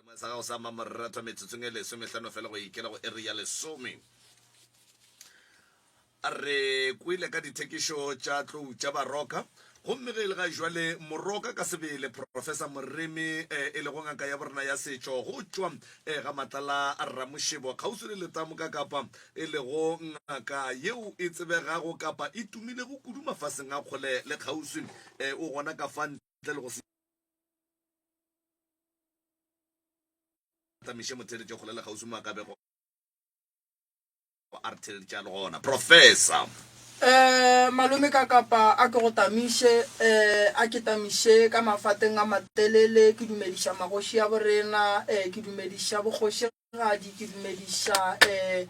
Seyalemoya sa gago sa Mamoratho metsotsong e lesomehlano fela go ikela go iri ya lesome. Re kwele ka dithekišo tša tlou tša Baroka, gomme ge e le ga jwale Moroka ka sebele, Professor Moremi, e lego ngaka ya borena ya setšo go tšwa ga Matlala Ramošebo kgauswi le Letamo ka Kapa, e lego ngaka yeo e tsebegago kapa e tumilego kudu mafaseng a kgole le kgauswi, o gona ka fa ntle le go se tamiše motheeletši kgole le kgauswi mo a ka bego a re theeleditše a le gona. Professor. Eh, malome ka kapa a ke go tamiše, eh, a ke tamiše ka mafateng a matelele, ke dumediša magoši a borena, eh, ke dumediša bokgošigadi, ke dumediša, eh,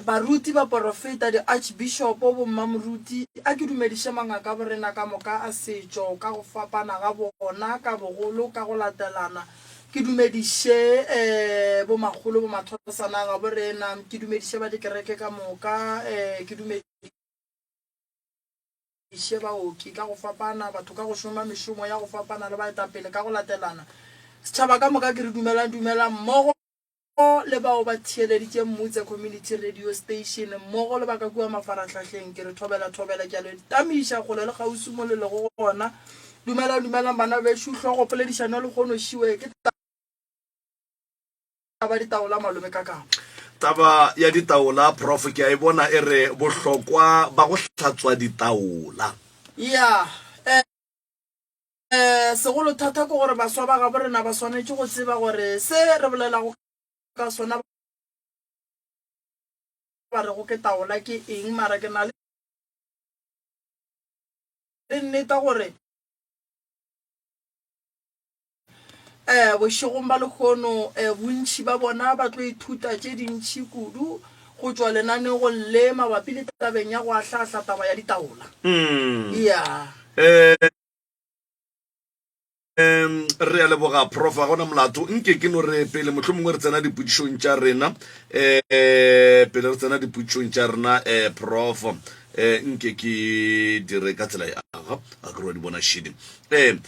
baruti, baporofeta, di-archbishopo, bommamoruti, a ke dumediše mangaka a borena ka moka a setšo, ka go fapana ga bona, ka bogolo, ka go latelana. Ke dumediše bomakgolo, bomathosana gabo rena, ke dumediše ba dikereke ka moka, ke dumediše baoki ka go fapana, batho ka go šoma mešomo ya go fapana le baetapele ka go latelana. Setšhaba ka moka ke re dumelang, dumelang mmogo le bao ba theeleditše Mmutse Community Radio Station mmogo le ba ka kua mafarahlahleng. Ke re thobela, thobela, ke a le tamiša kgole le kgauswi mo le lego gona. Dumelang, dumelang bana bešo. Hlogo poledišano ya lehono šiwe ke taba ditaola malome ka kapa. Taba ya ditaola prof ke a e bona e re bohlokwa ba go hlatswa ditaola. Ya, eh, segolo thata ke gore baswa ba gabo rena ba swanetše go tseba gore se re bolelago ka sona ba rego ke taola ke eng, mara ke na le nneta gore um bošegong ba lehono um bontši ba bona ba tlo ithuta tše dintši kudu go tšwa lenanegong le mabapi le tabeng ya go ahlaahla taba ya ditaola. Ya. Um re a leboga prof ga gona molato nke ke no re pele mohlomongwe re tsena dipotšišong tša rena um pele re tsena dipotšišong tša rena um prof um nke ke dire ka tsela e aga a ke re wa di bona šedi um um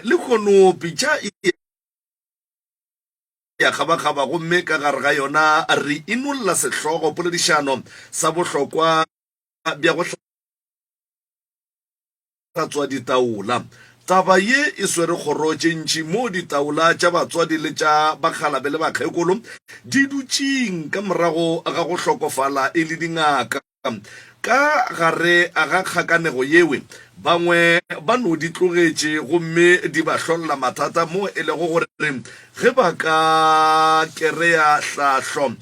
lehono pitša e ya kgabakgaba gomme ka gare ga yona re inolla sehlogo poledišano sa bohlokwa bja go hlatswa ditaola. Taba ye e swere kgoro tše ntši moo ditaola tša batswadi le tša bakgalabe le bakgekolo di dutšeng ka morago ga go hlokofala e le dingaka. Ka gare ga kgakanego yewe, bangwe ba no di tlogetše gomme di ba hlolla mathata moo e lego gore ge ba ka kereya hlahlo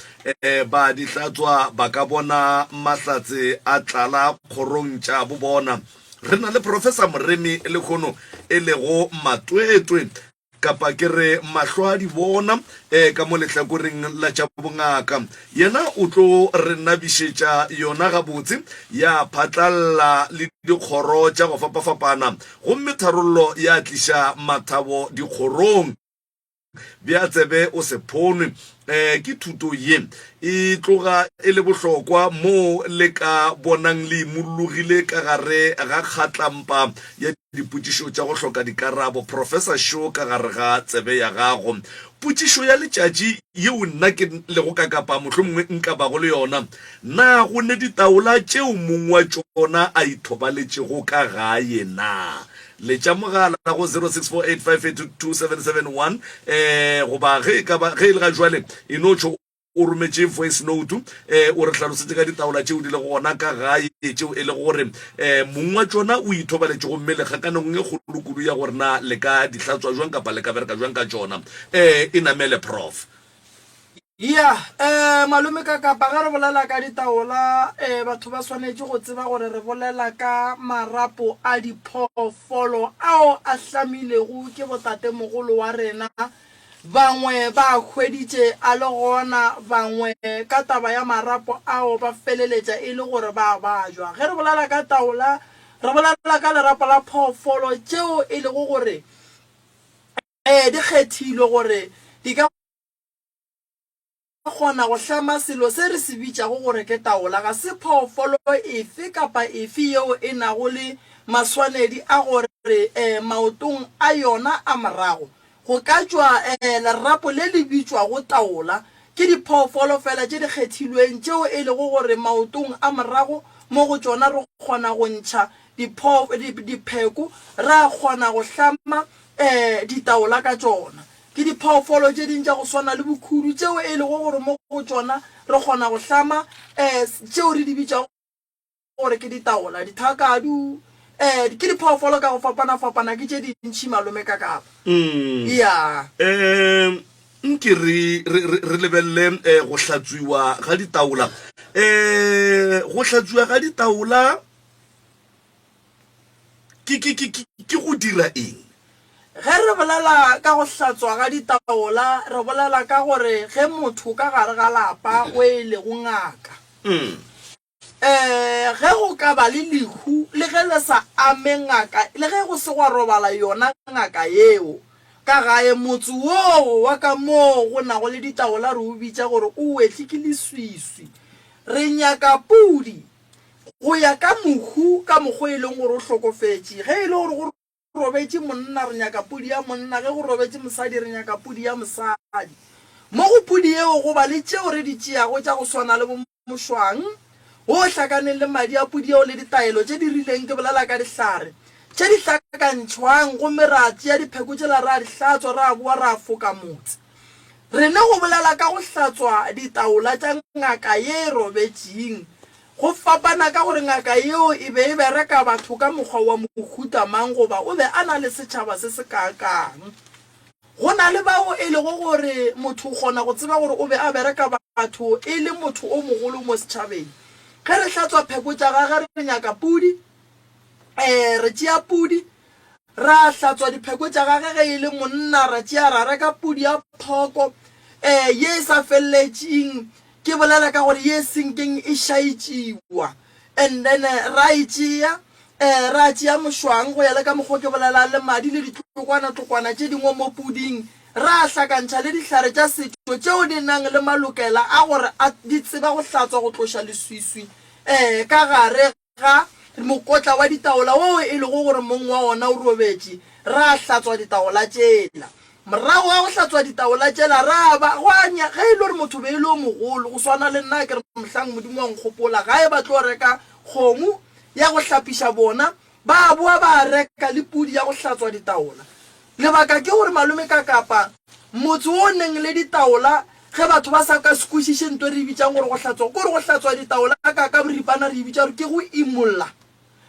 ba di hlatswa ba ka bona mahlatse a tlala kgorong tša bo bona. Re na le Professor Moremi lehono e lego matwetwe kapa ke re mahlo a di bona eh, ka mo lehlakoreng la tša bongaka. Yena o tlo re nabišetša yona gabotse ya phatlalla le dikgoro tša go fapafapana gomme tharollo ya tliša mathabo dikgorong. Bea tsebe o se phonwe. Um ke thuto ye e tloga e le bohlokwa moo le ka bonang le imollogile ka gare ga kgatlampa ya dipotšišo tša go hloka dikarabo. Professor Shaw ka gare ga tsebe ya gago. Potšišo ya letšatši yeo nna ke lego ka kapa mohlomongwe nka bago le yona, Na go ne ditaola tšeo mong wa tšona a ithobaletšego ka gae na? Letša mogala go 0648582771 eh goba ge e ka ba ge e le ga jwale e no tšho o rometše voice note eh o re hlalosetše ka ditaola tšeo di lego gona ka gae tšeo e lego gore eh mong wa tšona o ithobaletše gomme le kgakanegong e kgolo kudu ya gore na le ka di hlatswa jwang kapa le ka bereka jwang ka tšona eh e namele prof. Ya, eh, malome ka kapa ge re bolela ka ditaola, eh, batho ba swanetše go tseba gore re bolela ka marapo a diphoofolo ao a hlamilego ke botatemogolo wa rena. Bangwe ba a hweditše a le gona, bangwe ka taba ya marapo ao ba feleletša e le gore ba a bajwa. Ge re bolela ka taola, re bolela ka lerapo la phoofolo tšeo e lego gore eh, di kgethilwe gore di ka kgona go hlama selo se re se bitšago gore ke taola. Ga se phoofolo efe kapa efe yeo e nago le maswanedi a gore maotong a yona a morago. Go ka tšwa lerapo le le bitšwago taola. Ke diphoofolo feela tše di kgethilweng tšeo e lego gore maotong a morago mo go tšona re kgona go ntšha dipheko ra kgona go hlama ditaola ka tšona. Ke diphoofolo tše ding tša go swana le bokhudu tšeo e lego gore mo go tšona re kgona go hlama tšeo re di bitšago gore ke ditaola, dithakadu, eh, ke diphoofolo ka go fapana-fapana, ke tše dintši malome ka kapa. Ya. Um nke re, re, re, re lebelele eh, go hlatswiwa ga ditaola. Um go hlatswiwa ga ditaola ke, ke, ke, ke, ke go dira eng? Ge re bolela ka go hlatswa ga ditaola, re bolela ka gore ge motho ka gare ga lapa o e lego ngaka, Mm. Ee, ge go ka ba le lehu, le ge le sa ame ngaka, le ge go se gwa robala yona ngaka yeo ka gae, motse woo wa ka moo go nago le ditaola re o bitša gore o wetše ke leswiswi. Re nyaka pudi go ya ka mohu ka mokgwa e leng gore o hlokofetše. Ge e le gore go robetše monna, re nyaka pudi ya monna, ge go robetše mosadi, re nyaka pudi ya mosadi. Mo go pudi yeo go ba le tšeo re di tšeago tša go swana le bo mošwang wo o hlakaneng le madi a pudi yeo le ditaelo tše di rileng, ke bolela ka dihlare tše di hlakantšhwang, gomme ra tšea dipheko tšela ra di hlatswa, ra boa ra foka motse. Re ne go bolela ka go hlatswa ditaola tša ngaka ye e robetšeng, Go fapana ka gore ngaka yeo e be e bereka batho ka mokgwa wa mohuta mang goba o be a na le setšhaba se se kaakang. Go na le bao e lego gore motho o kgona go tseba gore o be a bereka batho e le motho o mogolo mo setšhabeng. Ge re hlatswa pheko tša gage re nyaka pudi, ee, re tšea pudi ra hlatswa dipheko tša gage ge e le monna ra tšea ra reka pudi ya phoko, ee, ye e sa feleletšeng Ke bolela ka gore ye senkeng e šaetšiwa and then ra e tšea eh, ra tšea mošwang go ya le ka mokgo ke bolelang le madi le ditlokwana-tlokwana tše dingwe mo puding, ra hlakantšha le dihlare tša setšo tšeo di nang le malokela a gore a di tseba go hlatswa go tloša leswiswi eh, ka gare Ga mokotla wa ditaola woo e lego gore mong wa wona o robetše, ra hlatswa ditaola tšela. Morago ga go hlatswa ditaola tšela, ra ba, gwa nya, ge e le gore motho be e le o mogolo, go swana le nna, ke re mohlang Modimo wa nkgopola, gae ba tlo reka kgomo ya go hlapiša bona, ba boa ba reka le pudi ya go hlatswa ditaola. Lebaka ke gore malome ka Kapa, motse wo o neng le ditaola, ge batho ba sa ka se kwešiše nto e re e bitšang gore go hlatswa, ke gore go hlatswa ditaola ka ka boripana re e bitša gore ke go imolla.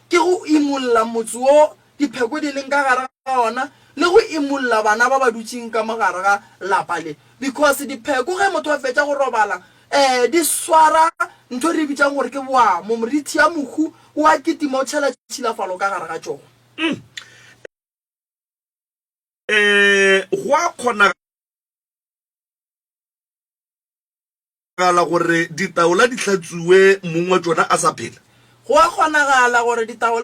Ke go imolla motse wo dipheko di leng ka gare ga ona le go imolla bana ba ba dutšeng ka mo gare ga lapa le. Because dipheko ge motho a fetša go robala, um di swara ntho e re e bitšang gore ke boamo, morithi ya mohu o a kitima o tšhela tšhilafalo ka gare ga tšona. Ee, go a kgonagala gore ditaola di hlatsuwe mong wa tšona a sa phela. Go a kgonagala gore ditaola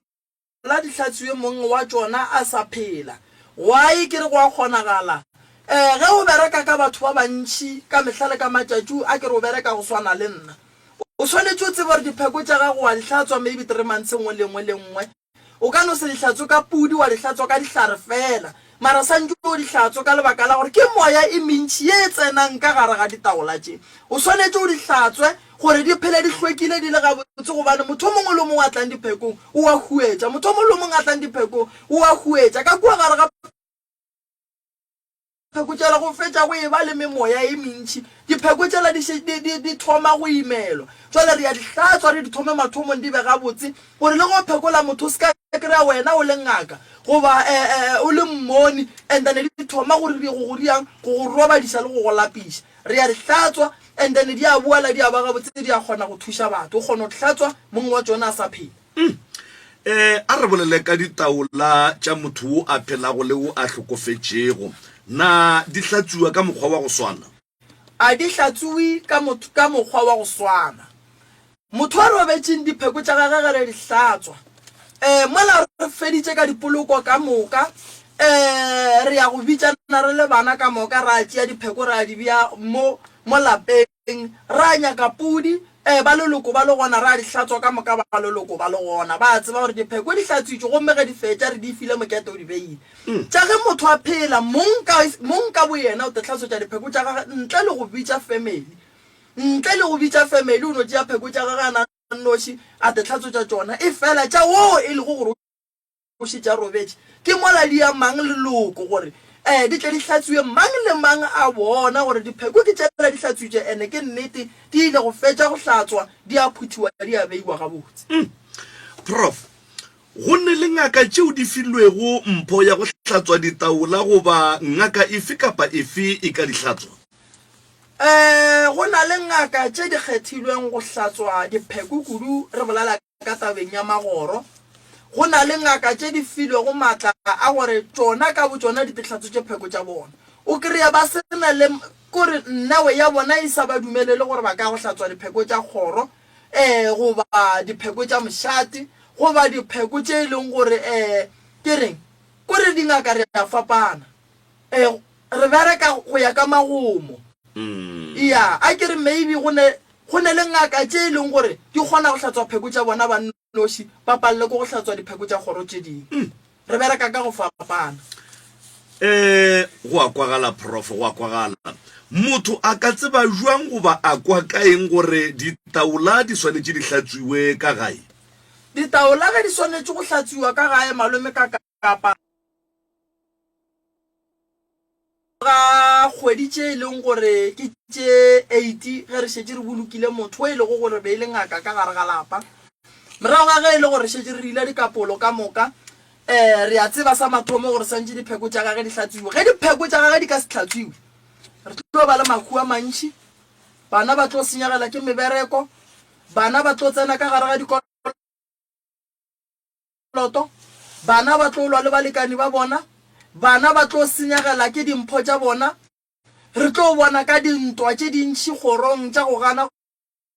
di hlatsuwe mong wa tšona a sa phela. Why ke re go a kgonagala? Ee, ge o bereka ka batho ba bantši ka mehla le ka matšatši, a ke re o bereka go swana le nna, o swanetše o tsebe gore dipheko tša gago wa di hlatswa maybe three months e nngwe le nngwe le nngwe. O ka no se di hlatswe ka pudi, wa di hlatswa ka dihlare feela, mara santše o di hlatswe ka lebaka la gore ke moya e mentši ye e tsenang ka gare ga ditaola tše. O swanetše o di hlatswe gore di phele di hlwekile di le gabotse gobane motho o mongwe le o mongwe a tlang diphekong o a huetša. Motho o mongwe le o mongwe a tlang diphekong o a huetša. Ka kua gare ga. Pheko tšela go fetša go eba le memoya e mentši, dipheko tšela di še, di, di, di thoma go imelwa. Jwale re a di hlatswa, re di thome mathomong di be gabotse, gore le ge o phekola motho o se ka kry-a wena o le ngaka goba e, e, o le mmoni, and then di thoma go, go, go diang, go go robadiša le go go lapiša. Re a di hlatswa, and then di a boela di a ba gabotse, di a kgona go thuša batho. O kgona go di hlatswa mong wa tšona a sa phela. Mm. Eh, a re bolele ka ditaola tša motho wo a phelago le wo a hlokofetšego. Na di hlatsuwa ka mokgwa wa go swana? A di hlatsuwe ka motho ka mokgwa wa go swana. Motho a robetšeng dipheko tša gagwe ge re di hlatswa. Eh, mola re feditše ka dipoloko ka moka, eh, re ya go bitšana re le bana ka moka, ra tšea dipheko ra di bea mo, mo lapeng, ra nyaka pudi. Um ba leloko ba le gona, ra di hlatswa ka moka ba leloko ba le gona. Ba a tseba gore dipheko di hlatswitšwe gomme ge di fetša re di file mokete o di beile. Tša ge motho a phela, mong ka, mong ka boyena o te hlatswetša dipheko tša gagwe ntle le go bitša family. Ntle le go bitša family o no tšea pheko tša gagwe a na nnoši a te hlatswetša tšona. Efela tša woo e lego gore o šetše a robetše, ke mola di ya mang leloko gore um di tle di hlatswiwe, mang le mang a bona gore dipheko ke tšela di hlatswitše ene ke nnete di ile go fetša go hlatswa di a phuthiwa di a beiwa gabotse. Prof. Go ne le ngaka tšeo di filwego mpho ya go hlatswa ditaola goba ngaka efe kapa efe e ka di hlatswa? Um go na le ngaka tše di kgethilweng go hlatswa dipheko kudu re bolela Ka tabeng ya magoro, go na le ngaka tše di filwego matla a gore tšona ka botšona di tehlatsotše pheko tša bona. O kry-a ba se na le, kore nnawe ya bona e sa ba dumelele gore ba ka go hlatswa dipheko tša kgoro, um goba dipheko tša mošate, goba dipheko tše e leng gore, um ke reng, kore dingaka re a fapana. Um re bereka go ya ka magomo. Ya, a ke re maybe go ne, go ne le ngaka tše e leng gore di kgona go hlatswa pheko tša bona ba nnoši, ba palelwe ke go hlatswa dipheko tša kgoro tše dingwe. Re bereka ka go fapana. Eh, go a kwagala Prof, go a kwagala. Motho a ka tseba bjang goba a kwa ka eng gore ditaola di swanetše di hlatswiwe ka gae? Ditaola ge di swanetše go hlatswiwa ka gae, malome ka kapa. Ga kgwedi tše e leng gore ke tše eight ge re šetše re bolokile motho o e lego gore be e le ngaka ka gare ga lapa. Morago ga ge e le gore re šetše re rile dikapolo ka moka, um re a tseba sa mathomo gore swantše dipheko tša gage di hlatswiwe. Ge dipheko tša gage di ka se hlatswiwe, re tlo ba le mahu a mantši, bana ba tlo senyegela ke mebereko, bana ba tlo tsena ka gare ga dikolo. Loto, Bana ba tlo lwa le balekani ba bona, bana ba tlo senyegela ke dimpho tša bona. Re tlo bona ka dintwa tše dintši kgorong tša go gana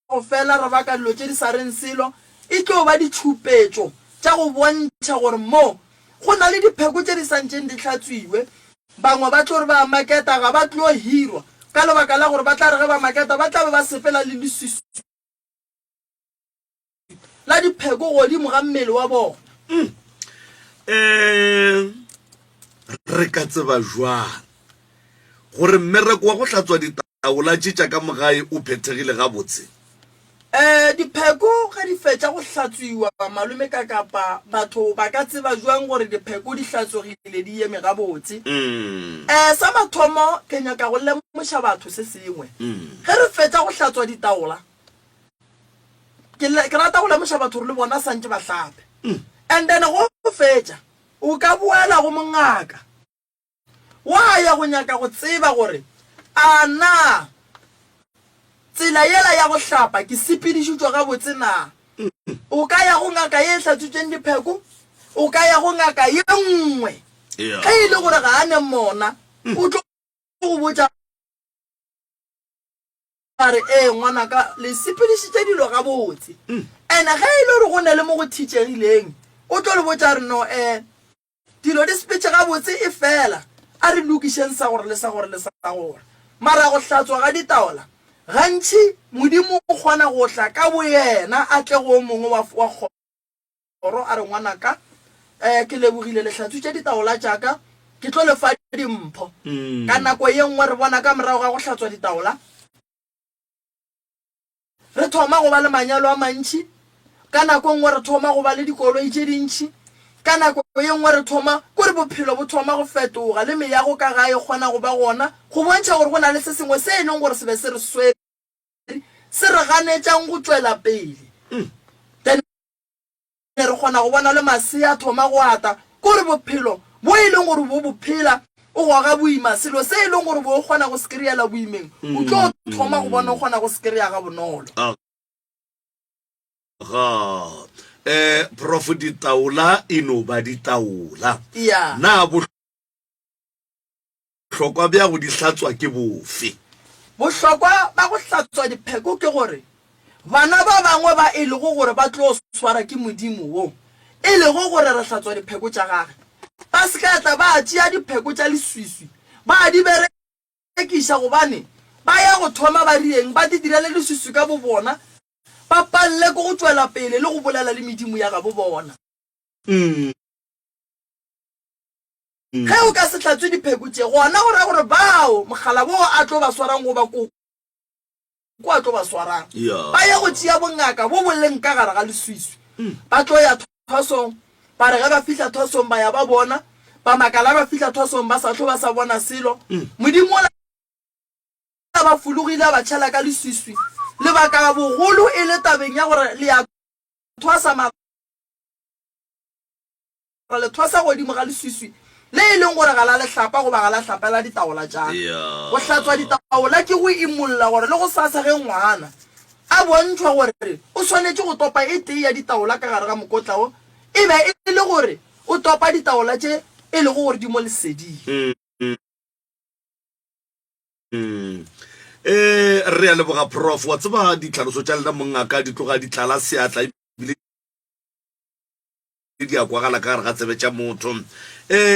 go fela re baka dilo tše di sa reng selo. E tlo ba ditšhupetšo tša go bontšha gore mo go na le dipheko tše di sa ntšeng di hlatswiwe. Bangwe ba tlo re ba a maketa ga ba tlo hirwa ka lebaka la gore ba tla re ge ba maketa ba tla be ba sepela le leswiswi. La dipheko godimo ga mmele wa bona. Um re ka tseba jwang gore mmereko wa go hlatswa ditaola tše tša ka mo gae o phethegile gabotse? Um dipheko ge di fetša go hlatswiwa, malome ka kapa batho ba ka tseba jwang gore dipheko di hlatswegile di eme gabotse? Um sa mathomo ke nyaka go lemoša batho se sengwe. Ge re fetša go hlatswa ditaola, Ke, ke rata go lemoša batho gore le bona santše ba hlape. And then go fetša, o ka boela go mongaka wa ya go nyaka go tseba gore a na tsela yela ya go hlapa ke sepedišitšwe gabotse na. O ka ya go ngaka ye e hlatswitšeng dipheko, o ka ya go ngaka ye nngwe. Ge e le gore ga a ne mona, o tlo go botša. A re, Ee, ngwanaka, le sepedišitše dilo gabotse. And-e ge e le gore go ne le mo go thitšegileng, o tlo le botša a re, No, um dilo di sepetše gabotse, efela a re lokišeng sa gore le sa gore le sa gore. Mara go hlatswa ga ditaola, gantši Modimo o kgona go tla ka boyena a tle go o mongwe wa, wa Kgoro a re, Ngwanaka, eh, ke lebogile le hlatswitše ditaola tša ka, ke tlo le fa dimpho. Ka nako ye nngwe re bona ka morago ga go hlatswa ditaola, re thoma go ba le manyalo a mantši, ka nako e nngwe re thoma go ba le dikoloi tše dintši, ka nako ye nngwe re thoma, kore bophelo bo thoma go fetoga, le meago ka gae e kgona go ba gona, go bontšha gore go na le se sengwe se e leng gore se be se re swere, se re ganetšang go tšwela pele. Then re kgona go bona le masea a thoma go ata, ke gore bophelo bo e leng gore bo bo phela o goga boima, selo se e leng gore bo o kgona go se kry-ela boimeng, o tlo thoma go bona o kgona go se kry-a ga bonolo. Ga eh Prof ditaola e no ba ditaola. Ya. Na Bohlokwa bja go di hlatswa ke bofe? Bohlokwa ba go hlatswa dipheko ke gore bana ba bangwe ba e lego gore ba tlo swara ke Modimo wo e lego gore re hlatswa dipheko tša gage, ba se ka tla ba tšea dipheko tša leswiswi ba di berekiša gobane ba ya go thoma ba rieng ba di direle leswiswi ka bobona. ba palele ke go tšwela pele le go bolela le medimo ya gabo bona. Ge o ka se hlatswe dipheko tše, gona go ra gore bao mokgalabje wo a tlo ba swarang goba koko a tlo ba swarang, ba ye go tšea bongaka bo bo leng ka gare ga leswiswi. Ba tlo ya thwasong, ba re ge ba fihla thwasong ba ya ba bona, ba makala ba fihla thwasong ba sa hlwe ba sa bona selo. Modimo o la ba fologile a ba tšhela ka leswiswi. Lebaka bogolo e le tabeng ya gore le ya thwasa mara le thwasa godimo ga leswiswi le e leng gore ga la le hlapa goba ga la hlapela ditaola tša ka. Go hlatswa ditaola ke go imolla gore le gosasa ge ngwana a bontšhwa gore o swanetše go topa e tee ya ditaola ka gare ga mokotla wo, e be e le gore o topa ditaola tše e lego gore di mo leseding. Ee, re a leboga Prof. Wa tseba ditlhaloso tša lena mongaka di tloga di tlala seatla ebile di a kwagala ka gare ga tsebe tša motho. Um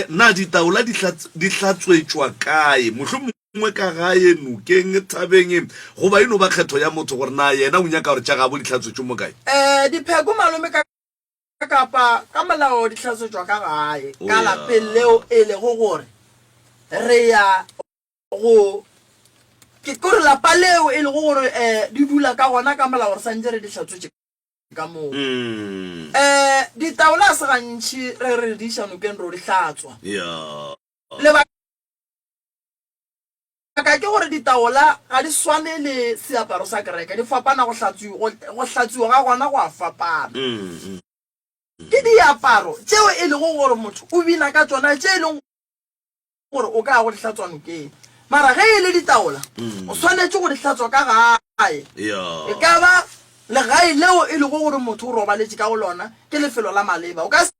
na ditaola di di hlatswetšwa kae? Mohlomongwe ka gae, nokeng, thabeng, goba e no ba kgetho ya motho gore na yena o nyaka gore tša gabo di hlatswetšwe mo kae? Um dipheko malome ka kapa ka molao di hlatswetšwa ka gae, Oh ka ya. lapeng leo e lego gore re ya go ke gore lapa leo e lego gore um di dula ka gona ka molao re santše re di hlatswetše ka moo. Mm. Um ditaola ga se gantši re re di iša nokeng ro di hlatswa. Ya. Lebaka ke gore ditaola ga di swane le seaparo sa kereke, di fapana go hlatswiwa, go, go hlatswiwa ga gona go a fapana. Mm. Ke diaparo tšeo e lego gore motho o bina ka tšona, tše e leng gore o ka ya go di hlatswa nokeng. Mara ge e le ditaola, o swanetše go di hlatswa ka gae. E ka ba legae leo e lego gore motho o robaletše ka go lona, ke lefelo la maleba. O ka se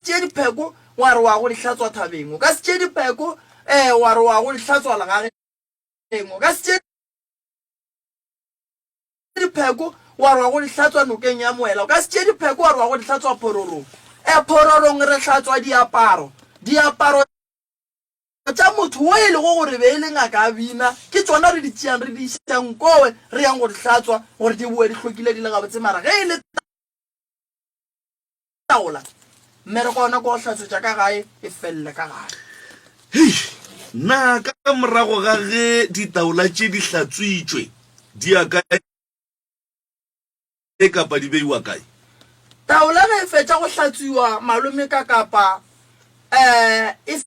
tšee dipheko wa re wa go di hlatswa thabeng, o ka se tšee dipheko um wa re wa go di hlatswa legageng, o ka se tšee dipheko wa re wa go di hlatswa nokeng ya Moela. O ka se tšee dipheko wa re wa go di hlatswa phororong. E, phororong re hlatswa diaparo. Diaparo tša motho wo e lego gore be e le ngaka a bina, ke tšona re di tšeang re di išang kowe re yang go di hlatswa gore di boe di hlwekile di le gabotse. Mara ge e le taola, mmereko wa ona ke wa go hlatswetša ka gae, e felele ka gae. Hei, na ka morago ga ge ditaola tše di hlatswitšwe di ya kae kapa di beiwa kae? Taola ge e fetša go hlatswiwa malome ka kapa um e,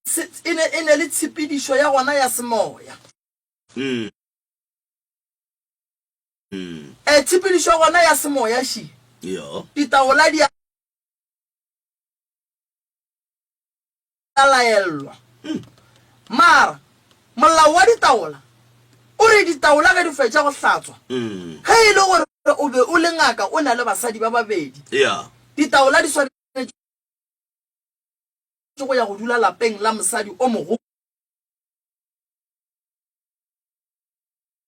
e ne, e ne le tshepedišo ya gona ya semoya. Mm. E, tshepedišo ya gona ya semoya še, Yo. ditaola di a laellwa. Mara molao wa ditaola o re ditaola ge di fetša go hlatswa, ge e le gore o be o le ngaka o na le basadi ba babedi, Yeah. ditaola di swanetše go ya go dula lapeng la mosadi o mogolo.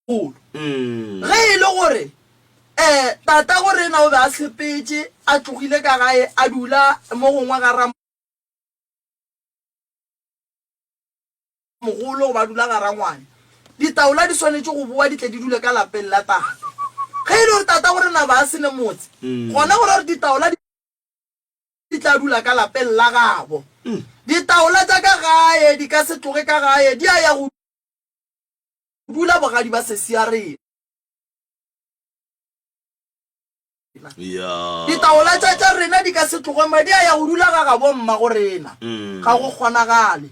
Ge e le gore um tatago rena o be a sepetše a tlogile ka gae a dula mo gongwe ga ramogolo goba a dula ga rangwane, ditaola di swanetše go boa di tle di dule ka lapeng la tate. Ge e le gore tatago rena ba a se ne motse, gona go ra gore ditaola di tla dula ka lapeng la gabo. Ditaola tša ka gae di ka se tloge ka gae, di a ya go dula bogadi ba sesi ya rena. Ditaola tša tša rena di ka se tloge madi a ya go dula ga gabo mmago rena. Ga go kgonagale.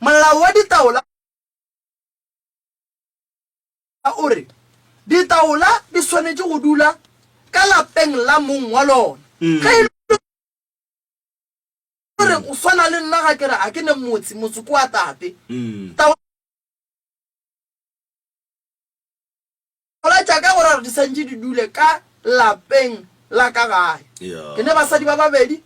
Molao wa ditaola o re ditaola di swanetše go dula ka lapeng la mong wa lona. Ge e le gore go swana le nna ga ke re a ke ne motse, motse ke wa tate. Taola tša ka gore di santše di dule ka lapeng la ka gae. Ke ne basadi ba babedi.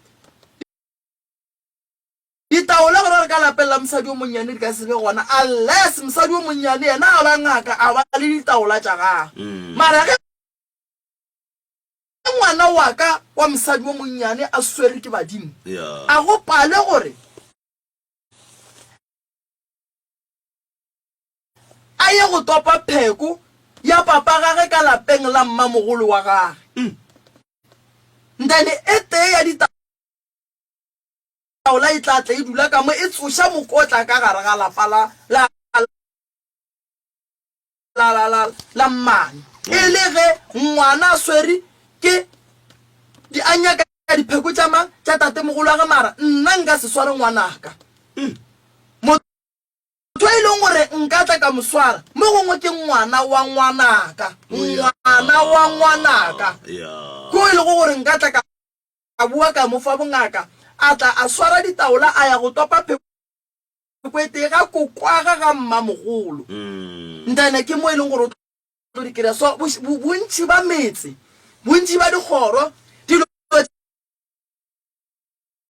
Ditaola gore re ka lapeng la mosadi o monnyane di ka se be gona unless mosadi o monnyane yena a ba ngaka a ba le ditaola tša gagwe. Mara ge ngwana wa ka wa mosadi o monnyane a swere ke badimo, a go pale gore a ye go topa pheko. ya papa gage ka lapeng la mmamogolo wa gage. Then e tee ya ditaola e tla tla e dula ka mo e tsoša mokotla ka gare ga lapa la, la, la, la, la, la mmane. E le ge ngwana a swere ke di, a nyaka dipheko tša mang? Tša tatemogolo wa ge mara nna nka se sware ngwanaka. Motho e leng gore nka tla ka mo swara mo gongwe ke ngwana wa ngwanaka, ngwana wa ngwanaka, ko e lego gore nka tla ka boa ka mo fa bongaka, a tla a swara ditaola a ya go topa pheko e tee ga kokwaga ga mmamogolo. Ntane ke mo e leng gore o tlo di kry-a. So bontši ba metse, bontši ba dikgoro, dilo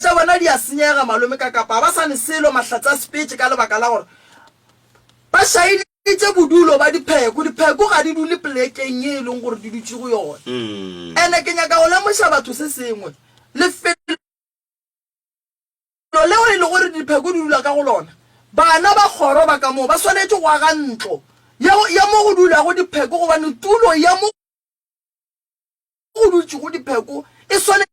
Tša bona di a senyega malome ka kapa ga ba sa ne selo mahlatse a sepetše ka lebaka la gore ba šaeditše bodulo ba dipheko. Dipheko ga di dule polekeng ye e leng gore di dutše go yona. Ene ke nyaka go lemoša batho se sengwe, lefelo leo e le gore dipheko di dula ka go lona, bana ba kgoro ba ka moo ba swanetše go aga ntlo ya ya mo go dulago dipheko gobane tulo ya mo go dutšego dipheko e swanetše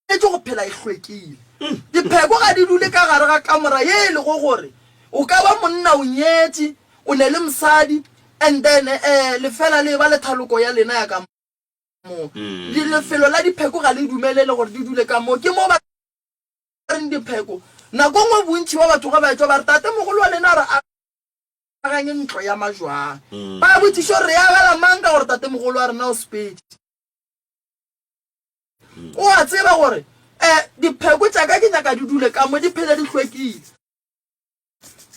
swanetše go phela e hlwekile. Dipheko ga di dule ka gare ga kamora ye e lego gore o ka ba monna o nyetše, o ne le mosadi and then eh, lefela le eba le thaloko ya lena ya ka moo. Lefelo la dipheko ga le dumelele gore di dule ka moo. Ke mo ba reng dipheko. Nako nngwe bontši ba batho ge ba etšwa ba re tate mogolo wa lena a re agange ntlo ya majwang. Ba botšiše gore re e agela mang ka gore tate mogolo wa rena o sepetše. O a tseba gore um dipheko tša ka ke nyaka di dule ka mo di phele di hlwekile.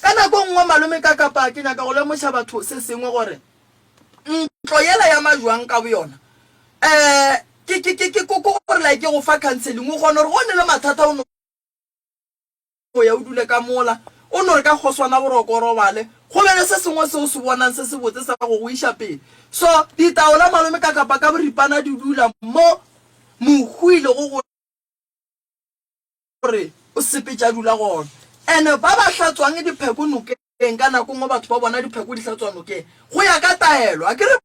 Ka nako nngwe malome ka kapa ke nyaka go lemoša batho se sengwe gore ntlo yela ya majwang ka boyona um ke ke ke ke koko gore like go fa counseling o kgona gore go ne le mathata o no go ya o dule ka mola, o no re ka kgoswana boroko o robale, go be le se sengwe se o se bonang se sebotse sa go go iša pele. So, ditaola malome ka kapa ka boripana di dula mo mohu e lego gore o sepetše a dula gona. And ba ba hlatswang dipheko nokeng, ka nako nngwe batho ba bona dipheko di hlatswa nokeng go ya ka taelo. Akere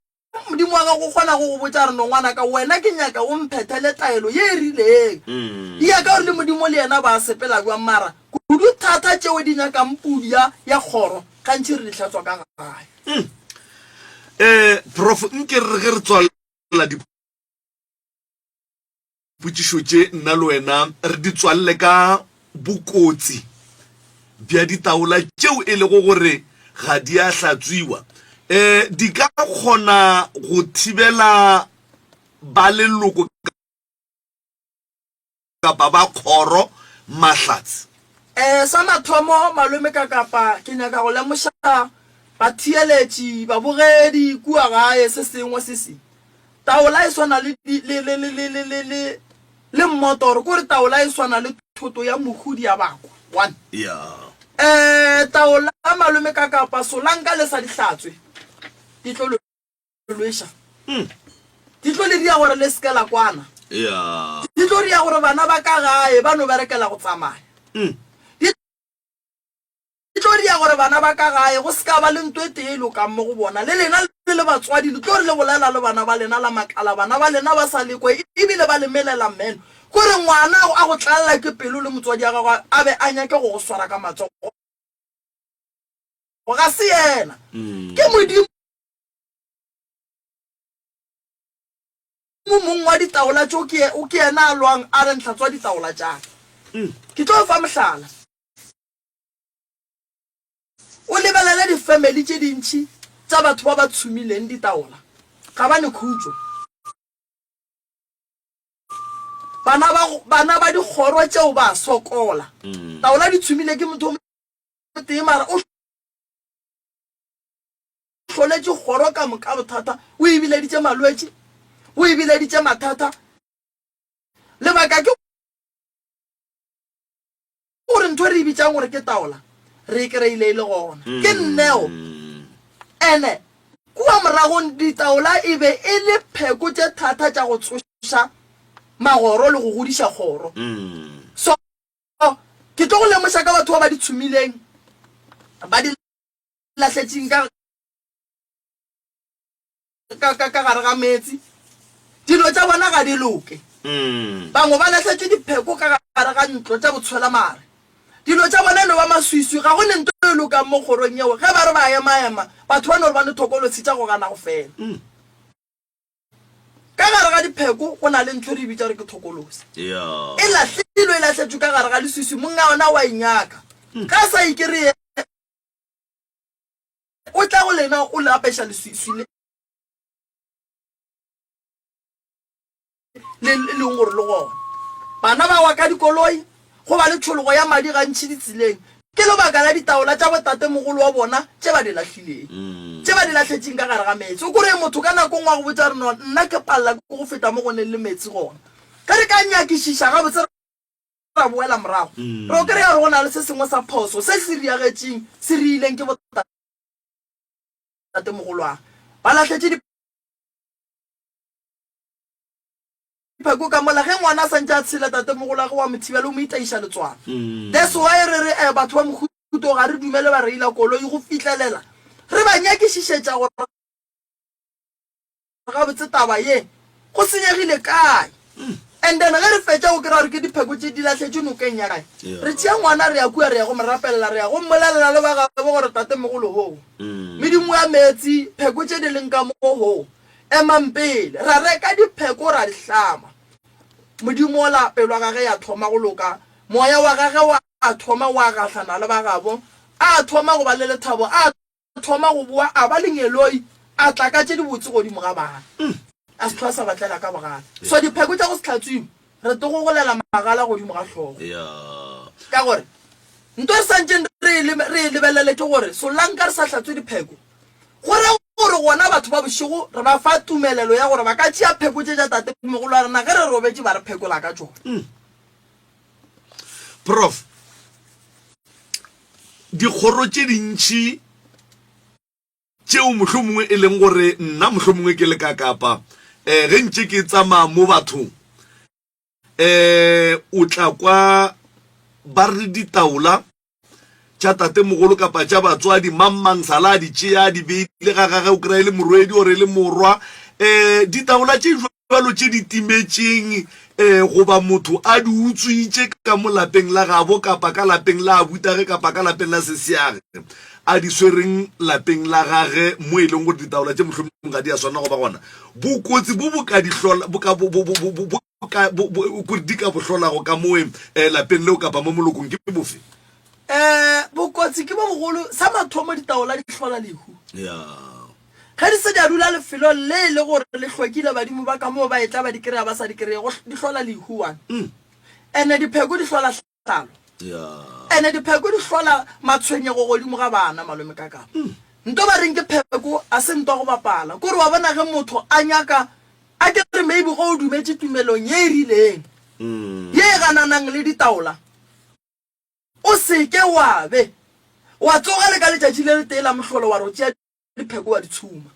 Modimo wa gago o kgona go go botša a re, No ngwanaka, wena ke nyaka o mphethele taelo ye e rileng. E ya ka gore le Modimo le yena ba sepela bjang, mara kudu thata tšeo di nyakang pudi ya, ya kgoro, gantši re di hlatswa ka gae. Eh, Prof, nke re re ge re tswalela Dipotšišo tše nna le wena re di tswalele ka bokotsi bja ditaola tšeo e lego gore ga di a hlatswiwa. E, di ka kgona go thibela ba leloko kapa ba kgoro mahlatse. E, sa mathomo, malome ka kapa ke nyaka go lemoša batheeletši, babogedi kua gae se sengwe se se. Taola e swana le, le, le, le, le, le, le, le, le mmotoro, ke gore taola e swana le thoto ya mohudi ya bakwa. One. Yeah. Eh, taola malome ka kapa solanka le sa di hlatswe, di tlo le lweša. Mm. Di tlo le dia gore le seke la kwana. Yeah. Di tlo dia gore bana ba ka gae ba no berekela go tsamaya. Mm. Di E tlo dia gore bana ba ka gae go se ka ba le nto e tee e lokang mo go bona. Le lena le le batswadi le tlo re le bolela le bana ba lena la makala bana ba lena ba sa le kwe e bile ba le melela meno. Ko re ngwana a go tlalela ke pelo le motswadi ya gagwe a be a nyake go go swara ka matsogo ga se yena ke Modimo mong wa ditaola tšo ke ke yena a lwang a re ntlhatswa ditaola tša ka. Ke tlo fa mohlala. O lebelele difemeli tše dintši tša batho ba ba tshumileng ditaola, ga ba ne khutšo. Bana ba, bana ba dikgoro tšeo ba a sokola. Taola di tshumile ke motho o motee mara o hloletše kgoro ka moka bothata, o e bileditše malwetši, o e bileditše mathata. Lebaka ke Gore ntho e re e bitsang gore ke taola re e kry-ile e le gona ke nneo. Ene kua moragong ditaola e be e le pheko tše thata tša go tsoša magoro le go godiša kgoro. So ke tlo go lemoša ka batho ba ba di tshumileng ba di. lahletšeng ka ka ka ka gare ga meetse. Dilo tša bona ga di loke. Bangwe ba lahletše dipheko ka gare ga ntlo tša botshwelamare. Dilo tša bona e no ba maswiswi, ga go ne nto e lokang mo kgorong yeo. Ge ba re ba ema-ema, batho ba no re ba ne thokolosi tša go gana go fela. Ka gare ga dipheko go na le ntho e re e bitša gore ke thokolosi. E lahlilwe, e lahletšwe ka gare ga leswiswi, monga yona o a e nyaka. Ge a sa e kereye, o tla go lena o le apeša leswiswi le le e leng gore le gona. Bana ba wa ka dikoloi, go ba le tšhologo ya madi gantši ditseleng. Ke lebaka la ditaola tša botatemogolo wa bona tše ba di lahlileng, tše ba di lahletšeng ka gare ga meetse. O kore motho ka nako nngwe a go botša gore no, nna ke palela ke go feta mo go neng le meetse gona. Ge re ka nyakišiša gabotse ra boela morago, re o kry-a gore go na le se sengwe sa phoso se se riagetšeng, se riileng ke botatemogolwagwe. Ba lahletše Pheko ka mola ge ngwana a santše a tshela tatemogolwagwe wa mo thibela o mo itaiša letswalo. That's why re re eh batho ba mohuto ga re dumele ba reila koloi go fihlelela re ba nyakišišetša gore gabotse taba ye go senyegile kae. And then ge re fetša go kry-a gore ke dipheko tše di lahletšwe nokeng ya kae, re tšea ngwana re ya kua re ya go mo rapelela re ya go mmolelela le ba gabo gore tatemogolo hoo medimo ya meetse pheko tše di leng ka mo hoo Emang pele, ra reka dipheko ra di hlama. Modimo ola pelo ya gage ya thoma go loka, moya wa gage wa thoma wa gahlana le ba gabo, a thoma go ba le lethabo, a thoma go boa a ba lengeloi, a tla ka tše dibotse godimo ga bana, a se hlwa sa ba tlela ka bogale. So dipheko tša go se hlatswiwe, re togogolela magala godimo ga hlogo. Ka gore nto re santšeng re e lebelele ke gore solanka re sa hlatswe dipheko, Go ra gore gona batho ba bošego re ba fa tumelelo ya gore ba ka tšea pheko tše tša tatemogolo wa rena ge re robetše ba re phekola ka tšona. Prof. Dikgoro tše dintši tšeo mohlomongwe e leng gore nna mohlomongwe ke le ka Kapa um ge ntše ke tsamaya mo bathong um o tla kwa ba re ditaola tša tatemogolo kapa tša batswadi, mang mang sala a di tšea a di beile ga gage, o kry-a e le morwedi or e le morwa. Um ditaola tše jwalo tše di timetšeng um goba motho a di utswitše ka mo lapeng la gabo kapa ka lapeng la abutage kapa ka lapeng la sesiage a di swereng lapeng la gage mo e leng gore ditaola tše mohlomong ga di a swanela go ba gona, bokotsi bo bo ka di hlola bo ka bo bo bo bo bo ka bo bo kore di ka bo hlolago ka mo eh, lapeng leo kapa mo molokong ke bofe? Um bokotsi ke bo bogolo. Sa mathomo ditaola di hlola lehu. Ya. Ge di se di a dula lefelong le e le gore le hlwekile badimo ba ka moo ba etla ba di kry-a ba sa di kry-e go di hlola lehu one. Ene dipheko di hlola hlalo. Ene dipheko di hlola matshwenyego godimo ga bana malome ka kapa. Nto ba reng ke pheko a se nto go bapala. Kore wa bona ge motho a nyaka a ke re maybe ge o dumetše tumelong ye e rileng ye e gananang le ditaola o seke wa be wa tsoga le ka letšatši le letee la mohlolo wa re o tšea dipheko wa di tshuma.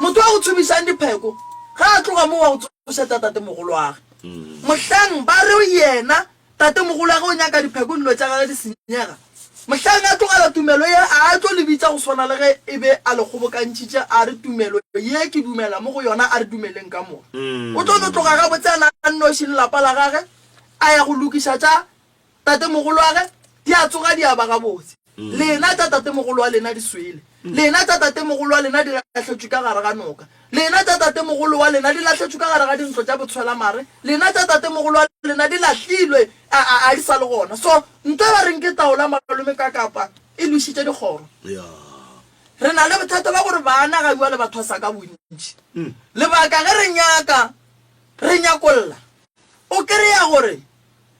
Motho wa go tshumišang dipheko ge a tloga mo wa go tsošetša tatemogolwage. Mohlang ba re yena tatemogolwage o nyaka dipheko dilo tša gage di senyega. Mohlang a tlogela tumelo ye a a tlo le bitša go swana le ge e be a le kgobokantšhitše a re tumelo ye ke dumela mo go yona a re dumeleng ka moka. O tlo no tloga gabotse a na a nnoši le lapa la gage a ya go lokiša tša Tatemogolo'age di a tsoga di a ba gabotse. Lena tša tatemogolo wa lena di swele. Lena tša tatemogolo wa lena di lahletšwe ka gare ga noka. Lena tša tatemogolo wa lena di lahletšwe ka gare ga dintlo tša botshwelamare. Lena tša tatemogolo wa lena di lahlilwe, a, a, a di sa le gona. So, nto e ba reng ke taola malome ka Kapa e lwešitše dikgoro. Re na le bothata ba gore bana ga bjale ba thwasa ka bontši. Lebaka ge re nyaka, re nyakolla, o kry-a gore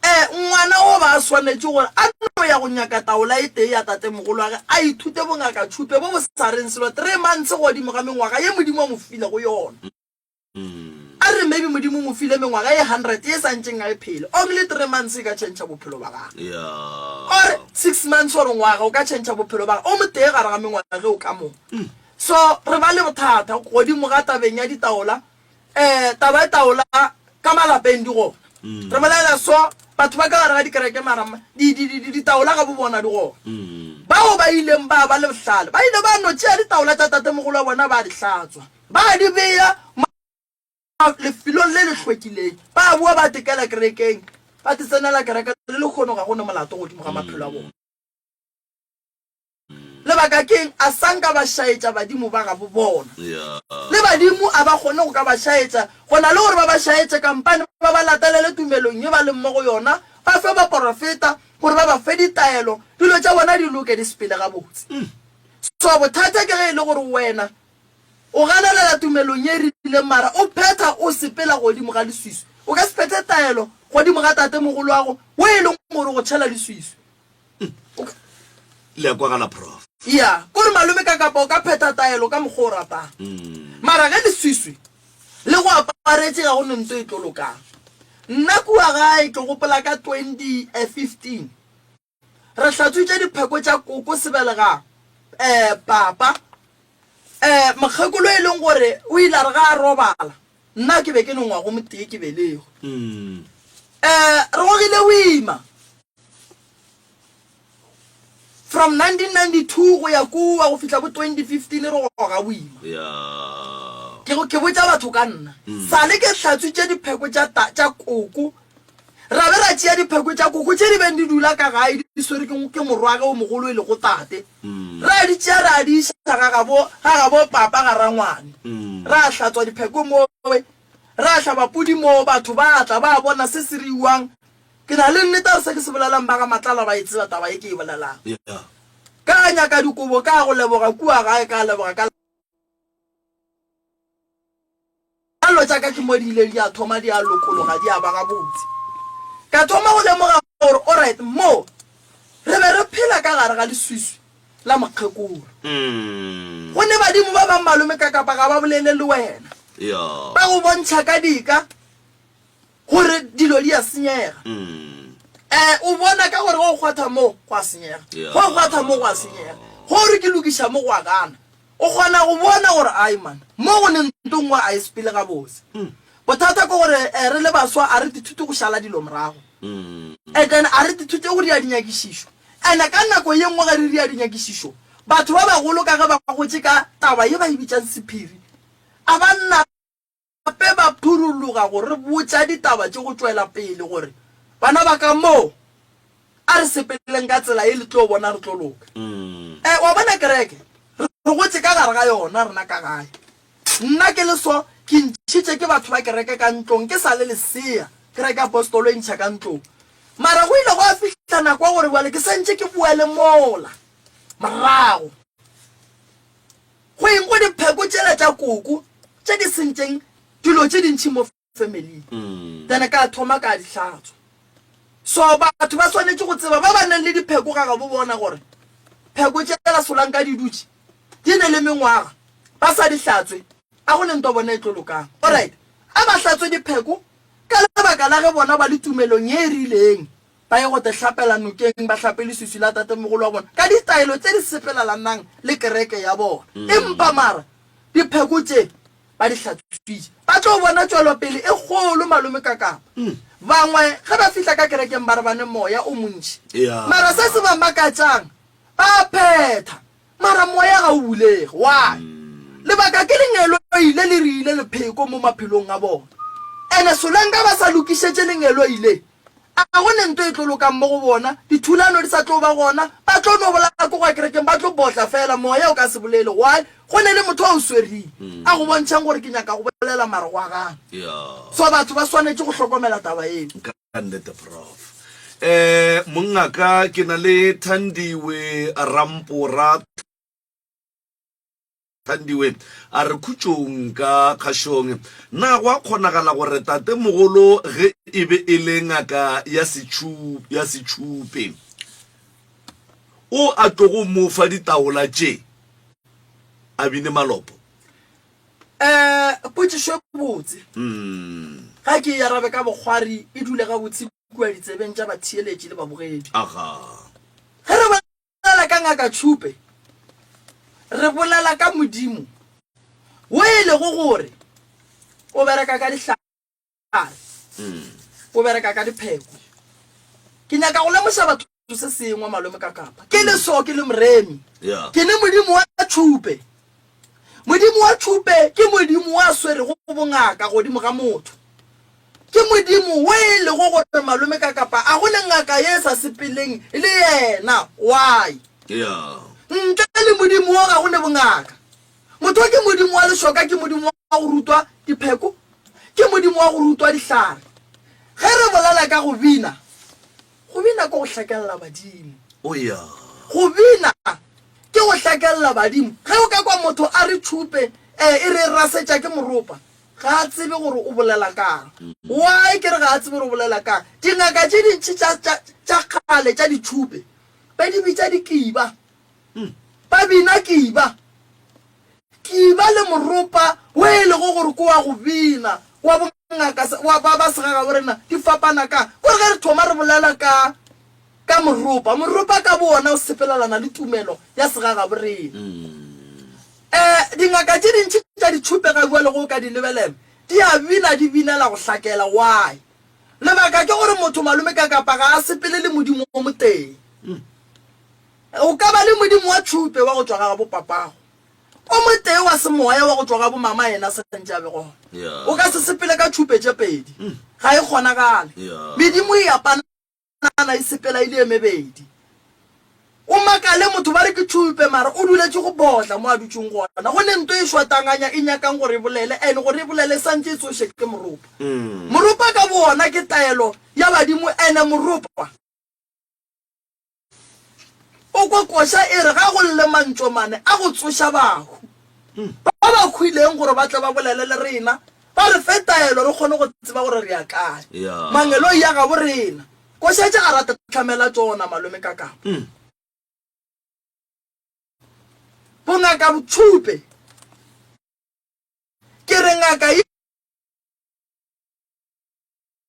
Ee, ngwana o ba a swanetše gore a no ya go nyaka taola e tee ya tatemogolwage a ithute bongakatšhupe bo bo sa reng selo three months godimo ga mengwaga ye Modimo a mo filego yona. A re maybe Modimo o mo file mengwaga ye hundred ye sa ntšeng a e phele, only three months e ka tšhentšha bophelo ba gagwe. Or six months or ngwaga o ka tšhentšha bophelo ba gagwe o motee gare ga mengwaga ge o ka mo. So re ba le bothata godimo ga tabeng ya ditaola. Eh, taba e taola ka malapeng di gona. Re bolela so. Batho ba ka gare ga dikereke mara di, di, di, di, ditaola ga bo bona di gona. Bao ba ileng ba ba le bohlale ba ile ba no tšea ditaola tša tatemogolo wa bona ba di hlatswa, ba di bea lefelong le le hlwekileng, ba boa ba tekela kerekeng, ba te tsenela kereke le lehono ga go ne molato godimo ga maphelo a bona. Lebaka ke'ng? A sa nka ba šaetša badimo ba gabo bona. Le badimo a ba kgone go ka ba šaetša, go na le gore ba ba šaetše kampane ba ba latelele tumelong ye ba leng mo go yona, ba fe baporofeta gore ba ba fe ditaelo, dilo tša bona di loke di sepele gabotse. So bothata ke ge e le gore wena o ganelela tumelong ye e rileng mara o phetha o sepela godimo ga leswiswi. O ka se phethe taelo godimo ga tatemogoloago wo e leng gore o go tšhela leswiswi. Le a kwagala prof. Ya, kore malome ka kapa o ka phetha taelo ka mokgwa o ratang. Mara ge leswiswi le go aparetše ga go ne nto e tlo lokang. Nna kua gae ke gopola ka 2015 re hlatswitše dipheko tša koko sebelega eh papa eh mokgekolo e leng gore o ile a re ga a robala nna ke be ke ne ngwago motee ke belego. Eh re gogile boima. From 1992 go ya kua go fihla bo 2015 re goga boima. Ke go ke botša batho ka nna. Sale ke hlatswitše dipheko tša ta tša koko. Ra be ra tšea dipheko tša koko tše di beng di dula ka gae di swere ke ke morwage o mogolo e lego tate. Ra di tšea ra di iša ga gabo ga gabo papa ga rangwane. Ra hlatswa dipheko mowe. Ra hlaba pudi moo batho ba tla ba bona se se riwang Ke na le nnete gore se ke se bolelang ba ga Matlala ba e tseba taba ye ke e bolelang. Ka nyaka dikobo ka go leboga kua gae ka leboga ka Dilo tša ka ke mo di ileng di a thoma di a lokologa di a ba gabotse. Ka thoma go lemoga gore alright mo re be re phela ka gare ga leswiswi la mokgekolo. Go ne badimo ba bang malome ka kapa ga ba bolele le wena. Ba go bontšha ka dika. Gore dilo di a senyega. Eh, o bona ka gore ge o kgwatha mo, go a senyega. Ge o kgwatha mo, go a senyega. Ge o re ke lokiša mo, go a gana. O kgona go bona gore ai man, mo go ne nto nngwe a e sepele gabotse. Bothata ke gore eh, re le baswa a re tithute go šala dilo morago. And then a re tithute go dira dinyakišišo. And ka nako ye nngwe ge re dira dinyakišišo, batho ba bagolo ka ge ba gotše ka taba ye ba e bitšang sephiri, a ba na. Gape ba phurologa go re botša ditaba tše go tšwela pele gore, Bana ba ka mo, a re sepeleng ka tsela ye le tlo bona re tlo loka. E, wa bona kereke, re gotše ka gare ga yona rena ka gae. Nna ke le so, ke ntšhitše ke batho ba kereke ka ntlong ke sa le lesea, kereke apostolo e ntšha ka ntlong. Mara go ile gwa fihla nako ya gore bjale ke santše ke boele mola morago. Go eng go dipheko tšela tša koko tše di sentšeng dilo tše dintši mo family then ka thoma ka di hlatswa. So batho ba swanetše go tseba ba ba nang le dipheko ga gabo bona gore pheko tšela solanka di dutše di ne le mengwaga ba sa di hlatswe a go ne nto bona e tlo lokang. Alright a ba hlatswe dipheko ka lebaka la ge bona ba le tumelong ye e rileng Ba ye go te hlapela nokeng, ba hlape leswiswi la tatemogolo wa bona ka ditaelo tše di sepelelanang le kereke ya bona. Empa mara dipheko tše ba di hlatswitše, ba tlo bona tšwelopele e kgolo. Malome Kakapa, bangwe ge ba fihla ka kerekeng ba re ba ne moya o montši, mara se se ba makatšang ba a phetha Mara moya ga o bulege. Why? Lebaka ke lengeloi le le rile lepheko mo maphelong a bona. Ene solanka ba sa lokišetše lengeloi le, a go ne nto e tlo lokang mo go bona, dithulano di sa tlo ba gona, ba tlo no bolaya ko gwa kerekeng, ba tlo botla fela, moya o ka se bolele. Why? Go ne le motho a o swereng, a go bontšhang gore ke nyaka go bolela mara gwa gana. So batho ba swanetše go hlokomela taba eo. Ka nnete prof. Eh mongaka ke na le Thandiwe Rampora Thandiwe a re khutšong ka kgašong na go a kgonagala gore tate mogolo ge e be e le ngaka ya setšhu ya setšhupe o a tlogo mo fa ditaola tše a bine malopo Um potšišo e botse. Ga ke e arabe ka bokgwari, e dule gabotse kua ditsebeng tša batheeletši le babogedi. Ge re bolela ka Ngaka Tšhupe, re bolela ka Modimo wo e lego gore o bereka ka dihlare, o bereka ka dipheko. Ke nyaka go lemoša batho se sengwe, malome ka kapa. Ke le so, ke le moremi. Yeah. Ke ne modimo wa tšhupe. Modimo wa tšhupe ke modimo wa swerego bongaka godimo ga motho. Ke modimo wo e lego gore malome ka kapa a go ne ngaka ye e sa sepeleng le yena. Why? Yeah. Ntle le modimo wo ga go ne bongaka. Motho ke modimo wa lešoka, ke modimo wa go rutwa dipheko, ke modimo wa go rutwa dihlare. Ge re bolela ka go bina, go bina ke go hlakelela badimo. Oh yeah. Go bina ke go hlakelela badimo. Ge o ka kwa motho a re tšhupe, eh, e re rasetša ke moropa, ga a tsebe gore o bolela kang. Why ke re ga a tsebe gore o bolela kang? Dingaka tše dintši tša, tša, tša kgale tša ditšhupe, ba di bitša dikiba. Ba bina kiba. Kiba le moropa wo e lego gore ke wa go bina wa bongaka wa ba ba segagabo rena di fapana ka gore ge re thoma re bolela ka ka moropa, moropa ka bowona o sepelelana le tumelo ya segagabo rena. Um dingaka tše dintši tša ditšhupe ga bjale ge o ka di lebelela di a bina di binela go hlakela. Why? Lebaka ke gore motho malome ka kapa ga a sepele le Modimo o motee. O ka ba le modimo wa tšhupe wa go tšwa ga gabo papago, o motee wa semoya wa go tšwa ga bomama yena sa ntše a be gona. O ka se sepele ka tšhupe tše pedi, ga e kgonagale. Medimo e a panana e sepela e le e mebedi. O makale motho ba re ke tšhupe mara o duletše go botla mo a dutšeng gona. Go ne nto e šwatanganya e nyakang gore e bolele and gore e bolele e santše e tsoše ke moropa. Moropa ka bowona ke taelo ya badimo and moropa. O kwa koša e re ga go lle mantšomane a go tsoša bahu ba ba hwileng gore ba tle ba bolele le rena, ba re fe taelo re kgone go tseba gore re ya kae. Mangeloi a gabo rena. Koša tše ga ra tlhamela tšona, Malome Kakapa. Bongaka Botšhupe, Ke re ngaka ye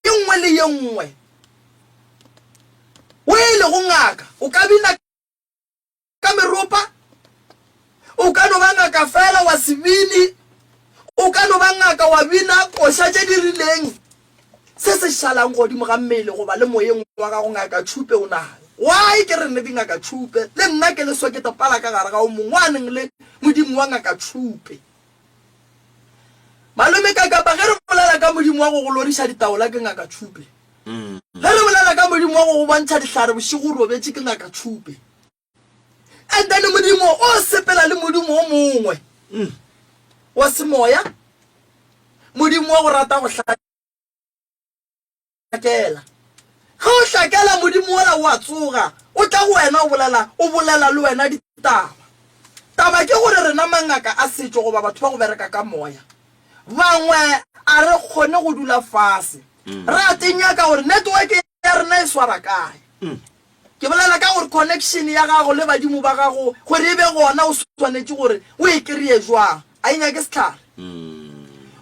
nngwe le ye nngwe o e lego ngaka, o ka bina ka meropa, o ka no ba ngaka fela wa se bine, o ka no ba ngaka wa bina koša tše di rileng, se se šalang godimo ga mmele goba le moyeng wa gago ngaka tšhupe o nayo. Why ke re nne dingaka tšhupe, le nna ke leswa ke topala ka gare ga o mongwe wa neng le modimo wa ngaka tšhupe. Malome Kakapa, ge re bolela ka Modimo wa go go loriša ditaola ke Ngaka Tšhupe. Ge re bolela ka Modimo wa go go bontšha dihlare bošego o robetše ke Ngaka Tšhupe. And then Modimo o sepela le Modimo o mongwe wa semoya, Modimo wa go rata go hlakela. Ge o hlakela Modimo wola o a tsoga, o tla go wena o bolela, o bolela le wena ditaba. Taba ke gore rena mangaka a setšo goba batho ba go bereka ka moya, bangwe a re kgone go dula fase ra te nyaka gore network ya rena e swara kae. Ke bolela ka gore connection ya gago le badimo ba gago gore e be gona o swanetše gore o e kry-e jwang, a e nyake sehlare.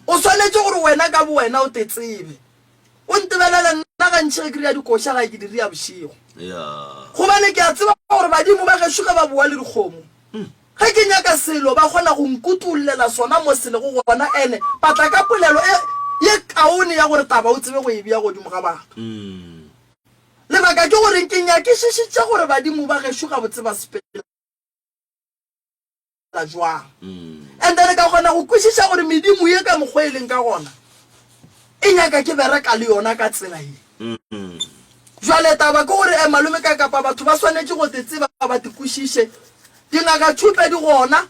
O swanetše gore wena ka bowena o te tsebe. O ntebelele nna gantši ge ke ria dikoša gae ke di ria bošego. Gobane ke a tseba gore badimo ba gešo ge ba boa le dikgomo, ge ke nyaka selo ba kgona go nkutollela sona mo se lego gona ene ba tla ka polelo e ye kaone ya gore taba o tsebe go e bea godimo ga batho. Lebaka ke gore ke nyakišišitše gore badimo ba gešo gabotse ba sepela. jwang. And then ka kgona go kwešiša gore medimo ye ka mokgwa e leng ka gona e nyaka ke bereka le yona ka tsela ye. Jwale taba ke gore eh, malome ka kapa batho ba swanetše go te tseba ba te kwešiše. Dingaka tšhupe di gona.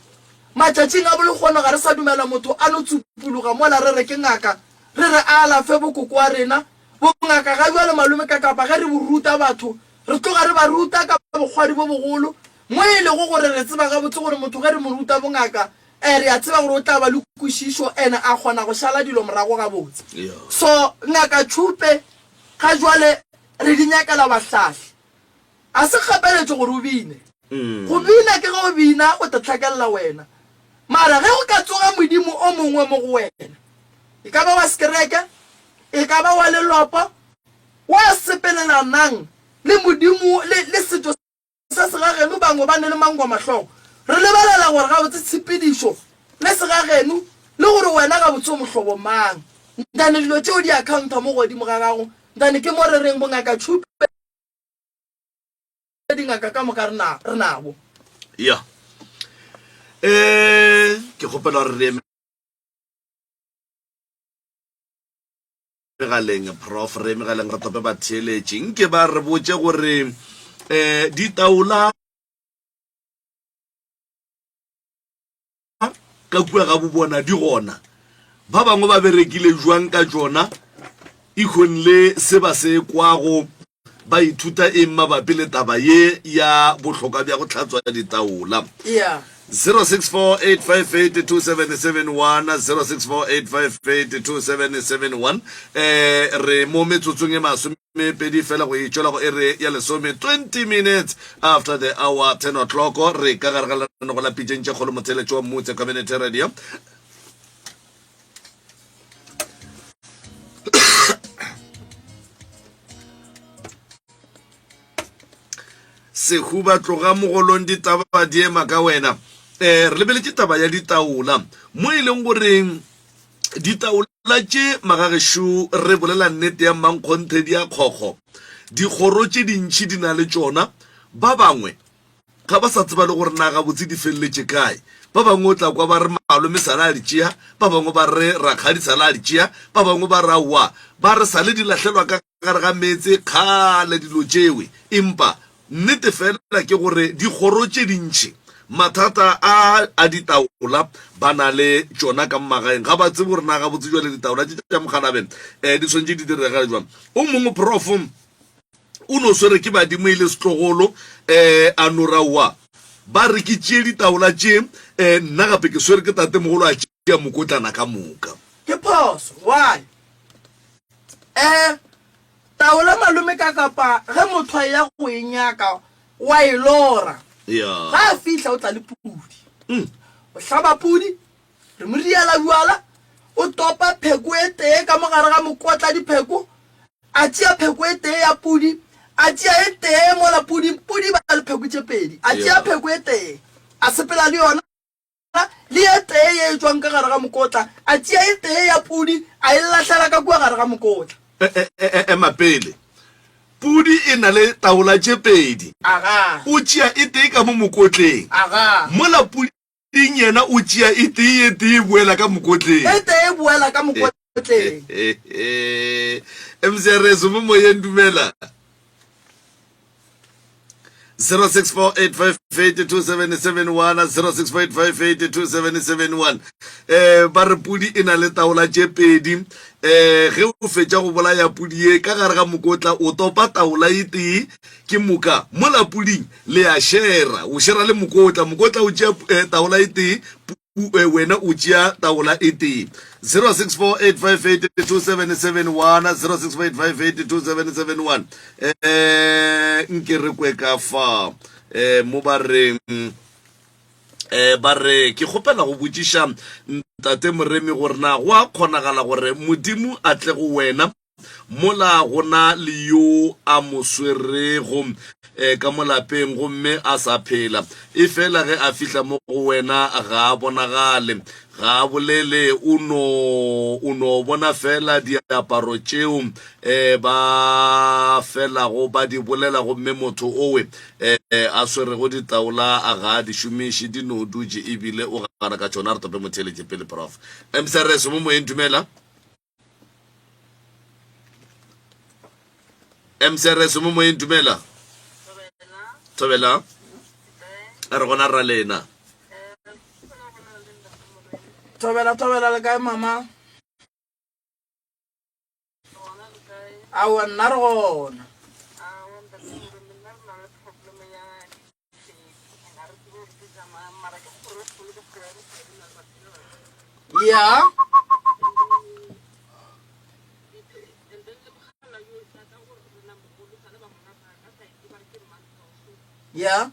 Matšatšing a bolekgono ga re sa dumela motho a no tsupologa mola re re ke ngaka, re re a alafe bokoko wa rena. Bongaka ga bjale malome ka kapa ge re bo ruta batho Re tloga re ba ruta ka bokgwari bo bogolo, mo e lego gore re tseba gabotse gore motho ge re mo ruta bongaka, eh, re a tseba gore o tla ba le kwešišo and a kgona go šala dilo morago gabotse. So, Ngaka Tšhupe, ga jwale re di nyakela bahlahli. A se kgapeletšo gore o bine. Go bina ke ge o bina o te hlakelela wena. Mara ge go ka tsoga modimo o mongwe mo go wena, e ka ba wa sekereke, e ka ba wa leloko, Wa sepelelanang le Modimo le, le setšo sa segageno, bangwe ba ne le mangwamahlogo. Re lebelela gore gabotse tshepedišo le segageno, le gore wena gabotse o mohlobo mang. Ntane dilo tšeo di accountwa mo godimo ga gago, ntane ke mo re reng bongaka Tšhupe. Dingaka ka moka re na, re nabo. Ya. Eh, ke kgopela gore re eme megaleng prof re megaleng re tope batheeletši nke ba re botše gore um ditaola ka kua ga bobona di gona ba bangwe ba berekile jwang ka tšona ikhong le se ba se kwago ba ithuta eng mabapi le taba ye ya bohlokwa bja go hlatswa ditaola Yeah. 0648582771 0648582771 eh re mo metsotsong e masomepedi fela go e tšwela go ere ya lesome 20 minutes after the hour 10 o'clock re ka gare ga lenanego la pitšeng tše kgolo motheletšo wa mmutse community radio Sehuba tloga mogolong ditaba di ema ka wena. Um re lebeletše taba ya ditaola mo e leng gore ditaola tše magagešo re bolela nnete ya mmankgonthe di a kgokgo. Dikgoro tše dintši di na le tšona, ba bangwe Ga ba sa tseba le gore na gabotse di feleletše kae. Ba bangwe o tla kwa ba re malome sale a di tšea, ba bangwe ba re rakgadi sale a di tšea, ba bangwe ba re aowa, ba re sale di lahlelwa ka gare ga meetse kgale dilo tšewe. Empa nnete fela ke gore dikgoro tše dintši mathata a a ditaola ba na le tšona ka magaeng. Ga ba tsebe gore na gabotse jwale ditaola tše tša mokgalabje um di swanetše di direga jwang. O mongwe prof. O no swere ke badimo e le setlogolo um a no ra wa ba re ke tšee ditaola tše um nna gape ke swere ke tatemogolo a tšea mokotlana ka moka. Ke phoso why um taola malome ka kapa ge motho a eya go e nyaka wa e lora Ya. ga a fihla o tla le pudi o hlaba pudi re mo riela bjala o topa pheko e tee ka mo gare ga mokotla dipheko A tšea pheko e tee ya pudi, a tšea e tee mola pudi, pudi ba le pheko tše pedi. A tšea pheko e tee, a sepela le yona, le e tee ye e tšwang ka gare ga mokotla, a tšea e tee ya pudi, a e lahlela ka kua gare ga mokotla. Ema pele. Pudi e na le taola tše pedi. Aga. O tšea e tee ka mo mokotleng. Aga. Mola pudi Eng yena o tšea e tee e tee e boela ka mokotleng. E tee e boela ka mokotleng. MCRS mo moyeng dumela. 0648582771 0648582771 eh ba re pudi e na le taola tše pedi eh ge o fetša go bolaya pudi ye ka gare ga mokotla o topa taola e tee ke moka mola puding Le a šera, o šera le mokotla. Mokotla o tšea eh, taola e tee, eh, wena o tšea taola e tee. 0648582771 0648582771 eh nke re kwe ka fa eh mo ba reng eh ba re ke kgopela go botšiša ntate Moremi gore na go a kgonagala gore Modimo a tle go wena Mola go na le yo a mo swerego eh, ka mo lapeng gomme a sa phela, efela ge a fihla mo go wena ga a bonagale, ga a bolele, o no, o no bona fela diaparo tšeo eh, ba felago ba di bolela gomme motho owe eh, a swerego ditaola ga a di šomiše, di no dutše ebile o gana ka tšona. Re tope motheeletše pele, Prof. Msrs mo moyeng, dumela. MCRS mo moyeng dumela. Thobela. A re gona ra lena. Thobela thobela le kae mama? Aowa nna re gona. Ya. Ya.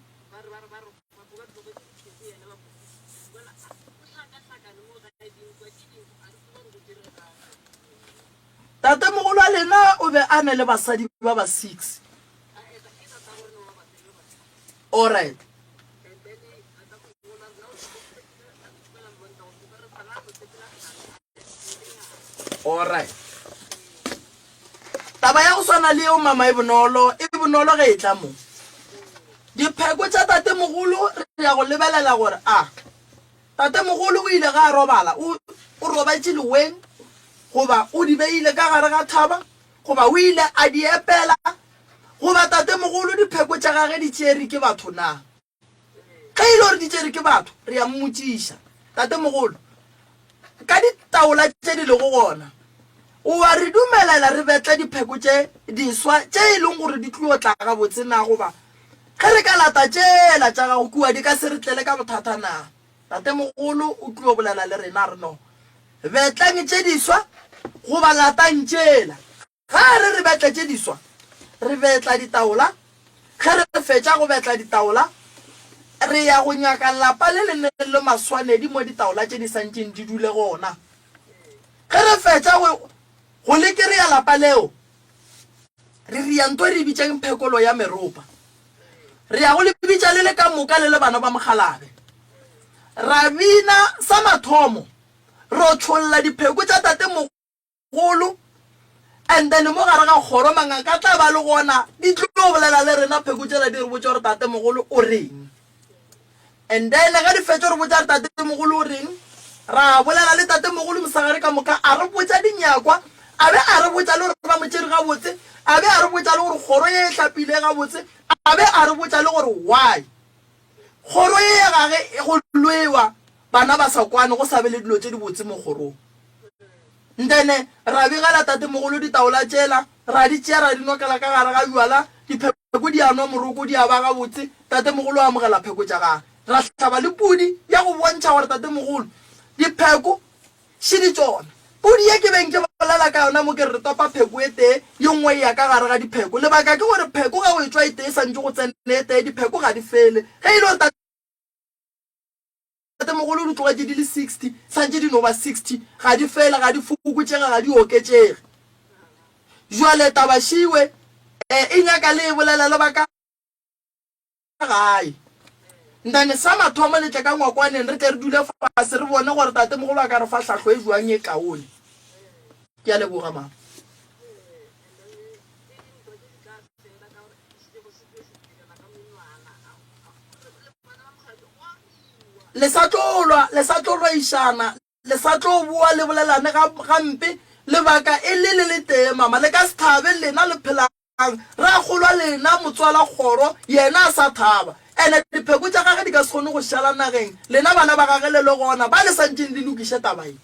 Tatemogolo wa lena o be a na le basadi ba ba six. Alright. Alright. Taba ya go swana le yeo mama e bonolo, e bonolo ge e tla mo. Dipheko tša tatemogolo re ya go lebelela gore a tatemogolo o ile ge a robala o o robetše leweng goba o di beile ka gare ga thaba goba o ile a di epela goba tatemogolo dipheko tša gage di tšere ke batho na. Ge e le gore di tšere ke batho, re a mmotšiša, Tatemogolo, ka ditaola tše di lego gona, o a re dumelela re betle dipheko tše diswa tše e leng gore di tlio tla gabotse na goba ge re ka lata tšela tša gago kua di ka se re tlele ka bothata na? Tatemogolo o tlio bolela le rena a re, No, betlang tše diswa goba latang tšela. Ga a re re betle tše diswa, re betla ditaola. Ge re fetša go betla ditaola, re ya go nyaka lapa le le neng le maswanedi mo ditaola tše di santšeng di dule gona. Ge re fetša go, go le kereya lapa leo, re ria nto e re e bitšang phekolo ya meropa. Re ya go le bitša le le ka moka le le bana ba mokgalabje. Ra bina sa mathomo, ro tšholla dipheko tša tate golo and then mo gare ga kgoro mangaka a tla ba le gona di tlo bolela le rena pheko tšela di re botša gore tatemogolo o reng and then ge di fetša re botša gore tatemogolo o reng ra bolela le tatemogolo mosegare ka moka a re botša dinyakwa a be a re botša le gore ba mo tšere gabotse a be a re botša le gore kgoro ye e hlapile gabotse a be a re botša le gore why kgoro ye ya gage go lwewa bana ba sa kwane go sa be le dilo tše dibotse mo kgorong Ntene ra begela tatemogolo ditaola tšela, ra di tšea ra di nokela ka gare ga bjala, dipheko di a nwa moroko di a ba gabotse, tatemogolo a amogela pheko tša gagwe. Ra hlaba le pudi ya go bontšha gore tatemogolo dipheko šidi tšona. Pudi ye ke beng ke bolela ka yona mo ke re re topa pheko e tee, ye nngwe e ya ka gare ga dipheko. Lebaka ke gore pheko ge go etšwa e tee e santše go tsene e tee, dipheko ga di fele. Ge e le gore. Tatemogolo di tlogetše di le 60, santše di no ba 60, ga di fele, ga di fokotšege, ga di oketšege. Jwale taba šiwe, e, e nyaka le e bolele le ba ka gae. Ntane sa mathomo le tle ka ngwakwaneng re tle re dule fase re bone gore tatemogolo a ka re fa hlahlo e jwang e kaone. Ke a leboga mama. Le sa tlo lwa, le sa tlo lwaišana, le sa tlo boa le bolelane ga, gampe, lebaka e le le letee, mama. Le ka se thabe, lena le phelang. Ra kgolwa lena, motswala kgoro, yena a sa thaba. Ene dipheko tša gage di ka se kgone go šala nageng, lena bana ba gage le le gona, ba le sa ntšeng le lokiše taba ye.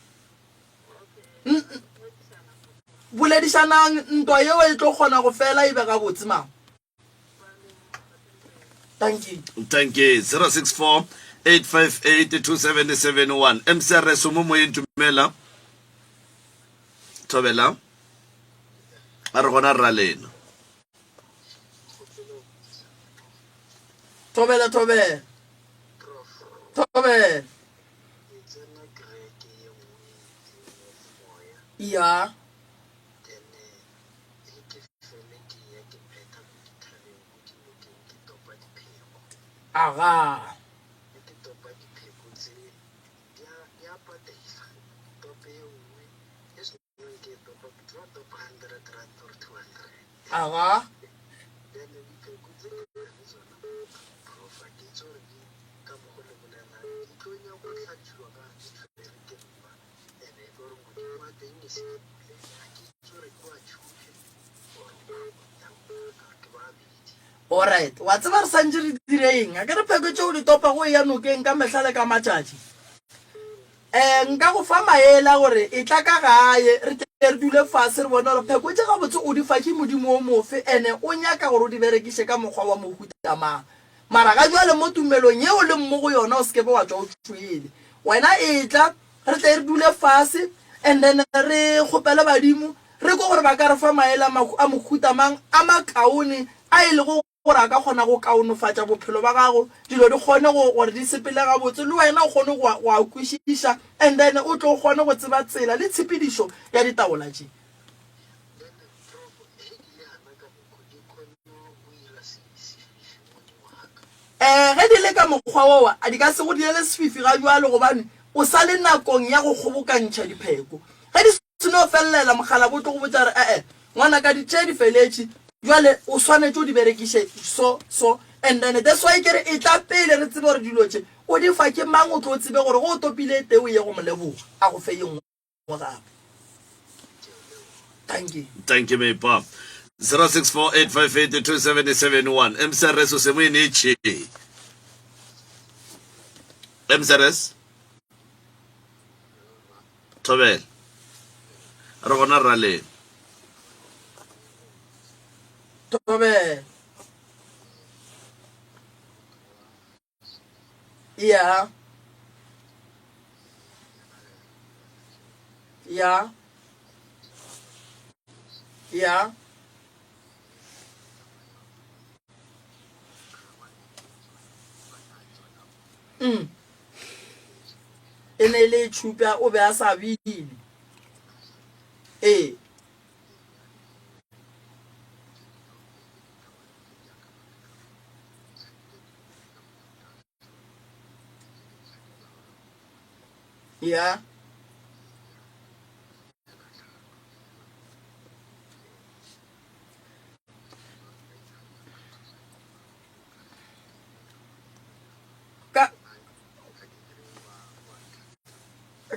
N, boledišanang, ntwa yeo e tlo kgona go fela e be gabotse, mama. Dankie. Dankie. 064 858 2771. MCRS o mo moyeng dumela. Thobela. A re gona rra lena. Thobela thobela. Thobela. Ya. Ge ke fele ke eya ke phetha ko dithabeng ko dinokeng ke topa dipheko. Aga. Ge ke topa dipheko tse di a di a patela. Tope ye nngwe e seno ke e topa ke tlo topa R100 or R200. Aga. Then dipheko tse ke na le tsona Prof ga ke itse gore di ka mokgo le bolelang di tlo nyaka go hlatswiwa ka di tshwere ke mma. Alright, wa tseba re santše re dire eng? A ke re pheko tšeo di topa go eya nokeng ka mehla le ka matšatši. Um nka go fa maele a gore e tla ka gae re tle re dule fase re bone gore pheko tše gabotse o di fa ke modimo o mofe ene o nyaka gore o di berekiše ka mokgwa wa mohuta mang. Mara ga jwale mo tumelong ye o leng mo go yona o se ke be wa tšwa o tšwele. Wena etla re tle re dule fase and then re kgopele badimo re kwe gore ba ka re fa maele a mohuta mang a makaone a e lego gore a ka kgona go kaonofatša bophelo ba gago, dilo di kgone go gore di sepele gabotse le wena o kgone go go a kwešiša and then o tlo kgone go tseba tsela le tshepedišo ya ditaola tše. Ee, ge di le ka mokgwa woo, a di ka se go direle sefifi ga bjalo, gobane o sa le nakong ya go kgobokantšha dipheko. Ge di se no felelela, mokgalabje o tlo go botša gore, E-e, ngwanaka, di tše di feletše, bjale o swanetše o di berekiše so, so. And then that's why ke re e tla pele re tsebe gore dilo tše o di fa ke mang o tlo tsebe gore ge o topile e tee o ye go mo leboga a go fe ye nngwe gape. Thank you. Thank you, Mepa. 0648582771 MCRS o se mo enetše. MCRS Thobela. Re gona raleng. Thobela. Ya. Ya. Ya. Mm. E ne e le tšhupa o be a sa bine. Ee. Ya. Ka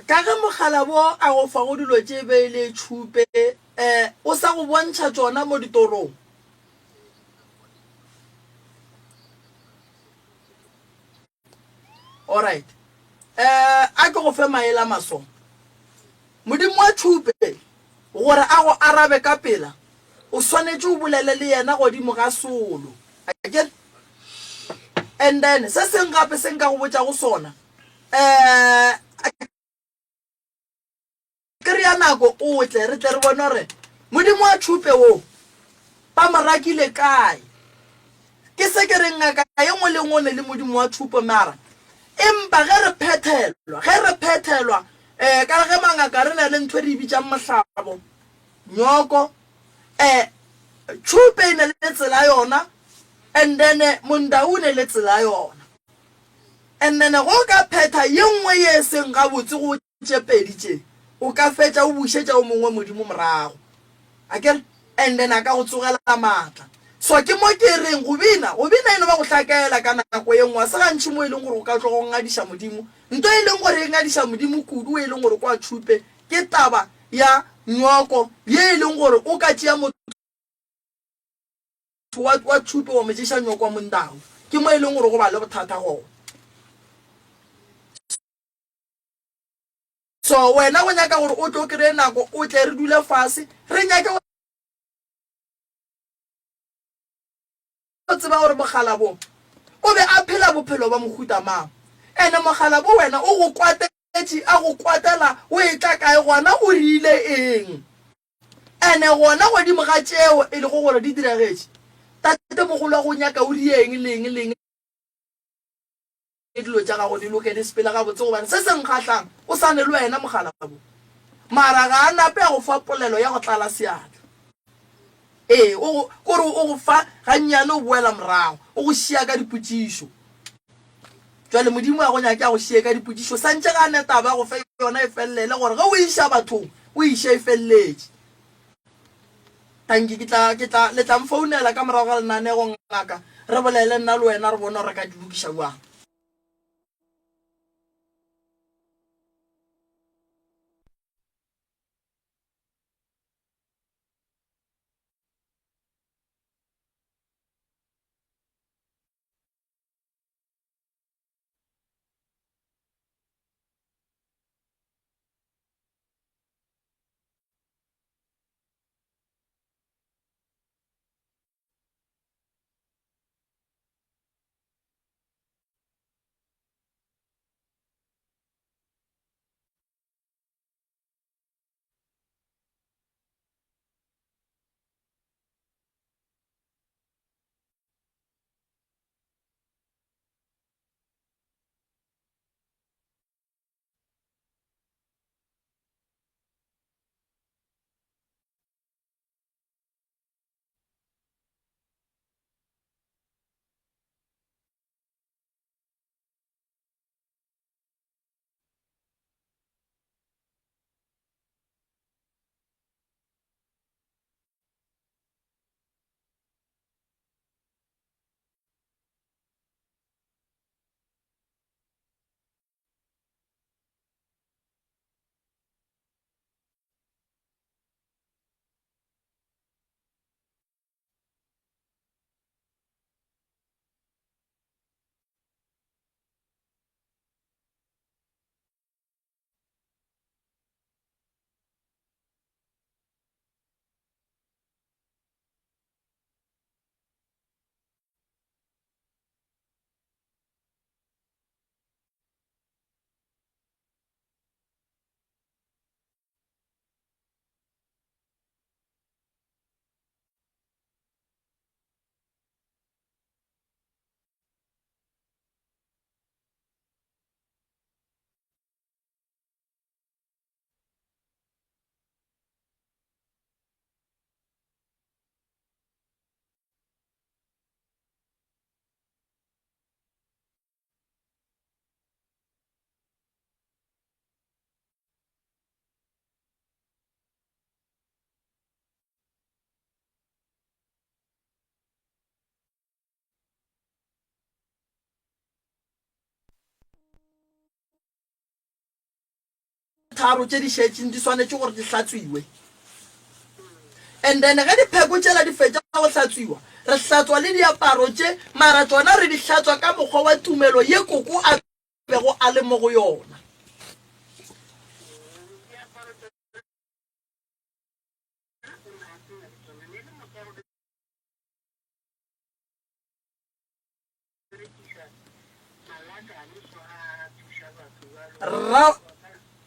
ka ge mokgalabo a go fago dilo tše be e le tšhupe, eh, o sa go bontšha tšona mo ditorong. Alright. Eh, a ke go fe maele a maso. Modimo wa tšhupe, gore a go arabe ka pela, o swanetše o bolele le yena godimo ga solo. Akere? And then, se seng gape se nka go botšago sona, eh, Kry-a nako o tle, re tle re bone gore Modimo wa tšhupe wo ba mo rakile kae. Ke se ke reng ngaka ye nngwe le nngwe o ne le Modimo wa tšhupo mara empa ge re phethelwa, ge re phethelwa um ka ge mangaka re na le ntho e re e bitsang mohlabo, nyoko, um tšhupe e ne le tsela yona and then mondau o ne le tsela yona. And then go ka phetha ye nngwe ye e seng gabotse go Tše pedi tše, o ka fetša o bušetša o mongwe Modimo morago. Akere? And then a ka go tsogela maatla. So ke mo ke reng, go bina, go bina e no ba go hlakela ka nako ye nngwe. Ga se gantši mo e leng gore o ka tloga o ngadiša Modimo. Nto e leng gore e ngadiša Modimo kudu, e leng gore kwa tšhupe, ke taba ya nywako ye e leng gore o ka tšea motho wa, wa tšhupe wa mo tšeša nywako wa mondau. Ke mo e leng gore go ba le bothata gona. So wena o nyaka gore o tlo kry-e nako o tle re dule fase re nyake go tseba gore mokgalabo o be a phela bophelo ba mohuta mang. Ene mokgalabo wena o go kwatetše a go kwatela o etla kae gona o rile eng. Ene gona godimo ga tšeo e lego gore di diragetše tatemogolo wa go nyaka o rie eng le eng le eng. Dilo tša gago di loke di sepele gabotse gobane se se nkgahlang o sa ne le wena mokgalabo. Mara ga a nape a go fa polelo ya go tlala seatla. Ee, o go, kore o go fa gannyane o boela morago, o go šia ka dipotšišo. Jwale Modimo a go nyake a go šie ka dipotšišo, santše ga a ne taba a go fe yona e fellele gore ge o iša bathong o iše e felletše. Tanki, ke tla, ke tla, le tla mfounela ka morago ga lenanego, ngaka, re bolele nna le wena, re bone gore re ka di lokiša bjang. tharo tše di šetšeng di swanetše gore di hlatswiwe. And then ge dipheko tšela di fetša go hlatswiwa, re hlatswa le diaparo tše, mara tšona re di hlatswa ka mokgwa wa tumelo ye koko a bego a le mo go yona. Ra,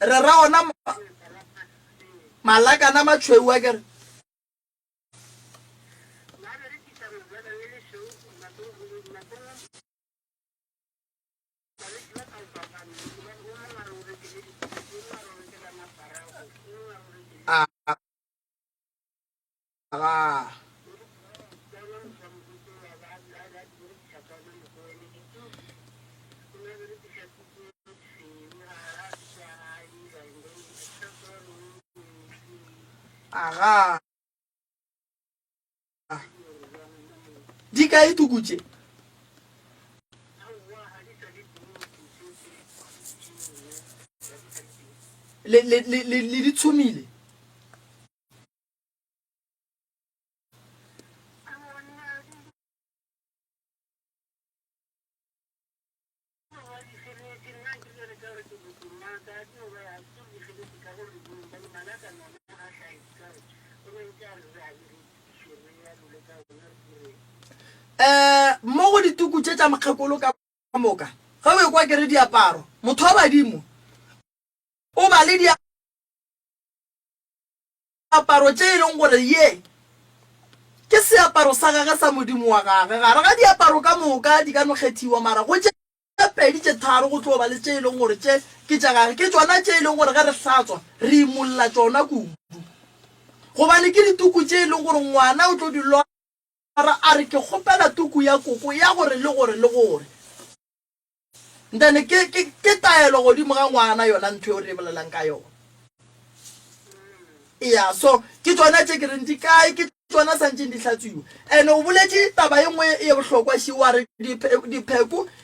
re ra ona malakana a matšhweu a kere. Aga. Aga. Di kae tuku tše? Le le le le di tshomile? Um mo go dituku tše tša mokgekolo ka moka, ge o ekwa ke re diaparo, motho wa badimo o ba le diaparo tše e leng gore ye ke seaparo sa gage sa modimo wa gage. Gare ga diaparo ka moka di ka no kgethiwa, mara go tše pedi tše tharo go tlo ba le tše e leng gore tše ke tša gage. Ke tšona tše e leng gore ge re hlatswa re imolla tšona kudu, gobane ke dituku tše e leng gore ngwana o tlo di lora a re ke kgopela tuku ya koko ya gore le gore le gore. Then ke, ke, ke taelo godimo ga ngwana yona ntho eo re e bolelang ka yona. Eya, so ke tšona tše ke reng di kae, ke tšona santšeng di hlatswiwa. And o boletše taba e nngwe ye bohlokwa še, wa re dipheko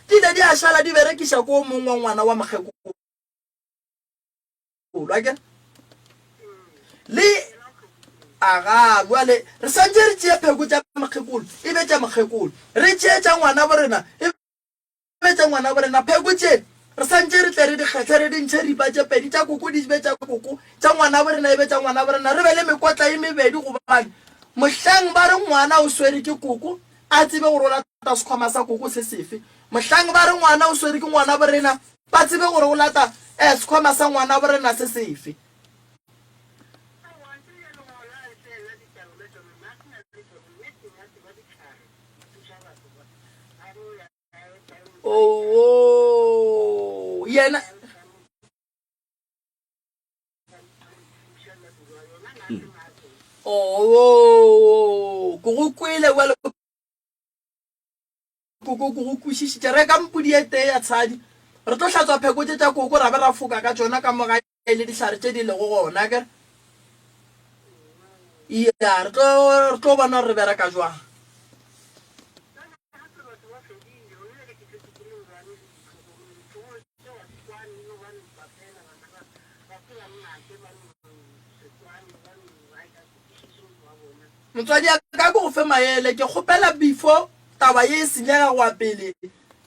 di ile di a šala di berekiša ko mong wa ngwana wa mokgekolo. Akere? Le aga bjale re santše re tšee pheko tša mokgekolo e be tša mokgekolo, re tšee tša ngwana bo rena e be tša ngwanabo rena. Pheko tše re sa ntše re tle re di kgehle, re di ntšhe ripa tše pedi, tša koko di be tša koko, tša ngwanabo rena e be tša ngwanabo rena, re be le mekotla e mebedi, gobane mohlang ba re ngwana o swere ke koko, a tsebe gore o lata sekhwama sa koko se sefe, mohlang ba re ngwana o swere ke ngwanabo rena, ba tsebe gore o lata eh, sekhwama sa ngwanabo rena se sefe. Oo, yena. Oo, ke go kwele bjale, koko, ke go kwešišitše. Reka mpudi e tee ya tshadi, re tlo hlatswa pheko tše tša koko ra be ra foka ka tšona ka mo gae le dihlare tše di lego gona, akere? Ya, re tlo, re tlo bona gore re bereka jwang. Motswadi a ka ke go fe maele, ke kgopela before taba ye e senyega go ya pele,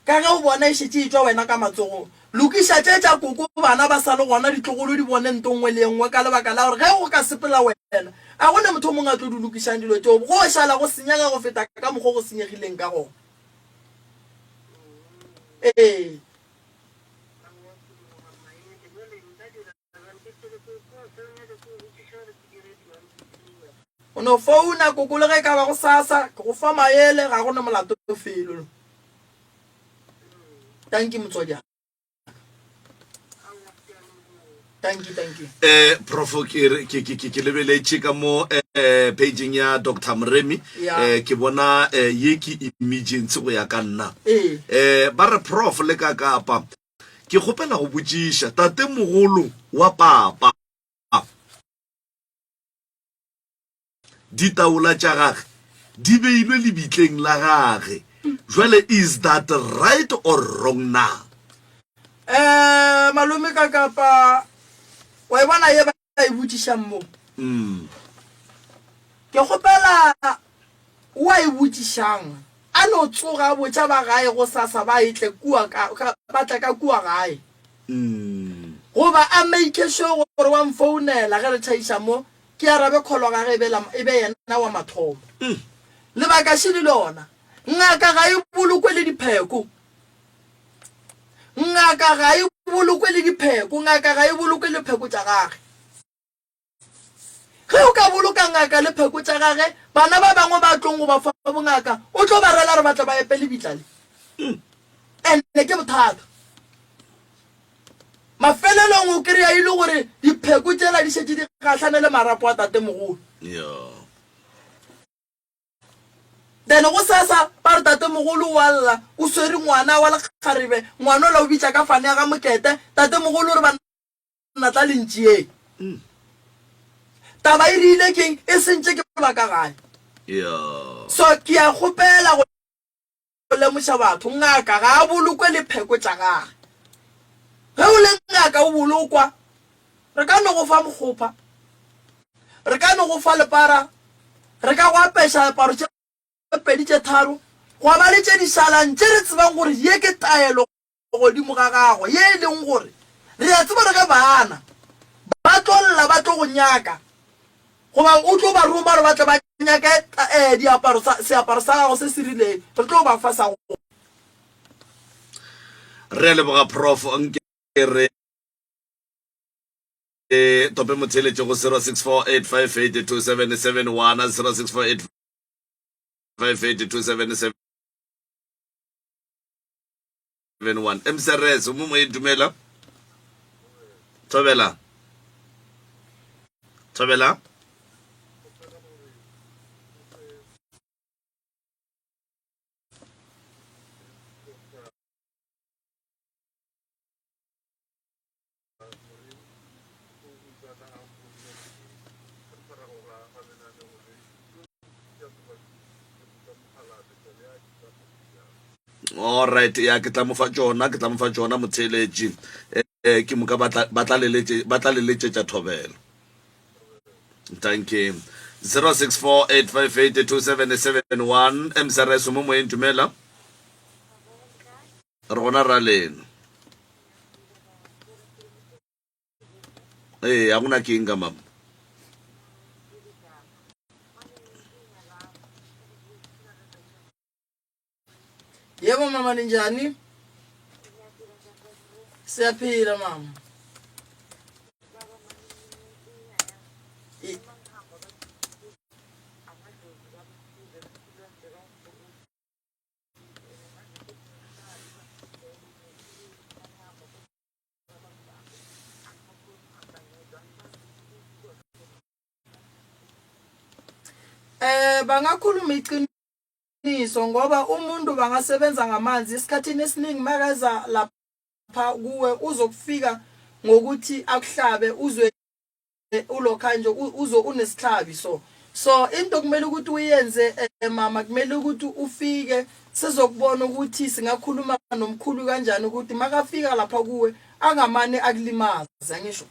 Ka ge o bona e šetše e tšwa wena ka matsogong, lokiša tše tša koko bana ba sa le gona, ditlogolo di bone nto nngwe le ye nngwe ka lebaka la gore ge go ka sepela wena, ga go ne motho o mongwe a tlo di lokišang dilo tšeo, go šala go senyega go feta ka mokgo go senyegileng ka gona. Ee. O no founa koko le ge e ka ba gosasa, ke go fa maele, ga go na molato felo. Tanki motswadi wa ka. Tanki, tanki. Eh, Profo ke re- ke ke ke ke lebeletše ka mo eh pageng ya Dr. Moremi Ya. eh ke bona eh, ye ke emergency go ya ka nna. Ee. Eh ba re Prof le ka kapa Ke kgopela go botšiša, tatemogolo wa papa, ditaola tša gage di beilwe lebitleng la gage, jwale is that right or wrong na? Eh, malome ka kapa. Wa e bona ye ba e botšišang mo? Ke kgopela o a e botšišang a no tsoga a botša ba gae gosasa ba etle kua ka, ka, ba tle ka kua gae. Goba a make sure gore wa mfounela ge re tšhaiša mo, ke arabe call gage e be la, e be yena wa mathomo. Lebaka šele lona, ngaka ga e bolokwe le dipheko. Ngaka ga e bolokwe le dipheko, ngaka ga e bolokwe le pheko tša gage. Ge o ka boloka ngaka le pheko tša gage, bana ba bangwe ba tlong go ba fa bongaka, o tlo ba rela re ba tle ba epe lebitla le. Ene ke bothata. Mafelelong o kry-a e le gore dipheko tšela di šetše di gahlane le marapo a tatemogolo. Yeah. Then gosasa ba re tatemogolo o a lla, o swere ngwana wa lekgarebe, ngwana ola o bitša ka fane ya ga Mokete, tatemogolo o re banna tla le ntšeeng. Taba e rile keng e sentše ke ba ka gae. So ke a kgopela go lemoša batho, ngaka ga a bolokwe le pheko tša gage. Ge o le ngaka o bolokwa, re ka no go fa mokgopha, re ka no go fa lepara, re ka go apeša aparo tše pedi tše tharo, gwa ba le tše di šalang tše re tsebang gore ye ke taelo godimo ga gagwe, ye e leng gore re a tseba gore ge baana ba tlo lla ba tlo go nyaka, goba o tlo ba roma gore ba tle ba nyake eh, diaparo sa, seaparo sa gago se se rileng, re tlo ba fa sa go. Re a leboga Prof. Nke re tope motheeletši go 0648582771, 0648582771. 71 mcrs o mo moyeng dumela thobela thobela Alright, ya ke tla mo fa tšona, ke tla mo fa tšona motheeletši. Eh, ke moka ba tla ba tla leletše ba tla leletšetša thobela. Thank you. 0648582771 MCRS mo moyeng dumela. Re gona ra lena. Ee, a gona ke eng ka mama? Yebo mama ninjani? Siyaphila mama. Eh bangakhuluma iqiniso ngoba umuntu bangasebenza ngamanzi esikhathini esiningi makaza lapha kuwe uzokufika ngokuthi akuhlabe uzwe ulokha nje uzo unesihlabi so so into kumele ukuthi uyenze eh, mama kumele ukuthi ufike sizokubona ukuthi singakhuluma nomkhulu kanjani ukuthi makafika lapha kuwe angamane akulimaze angisho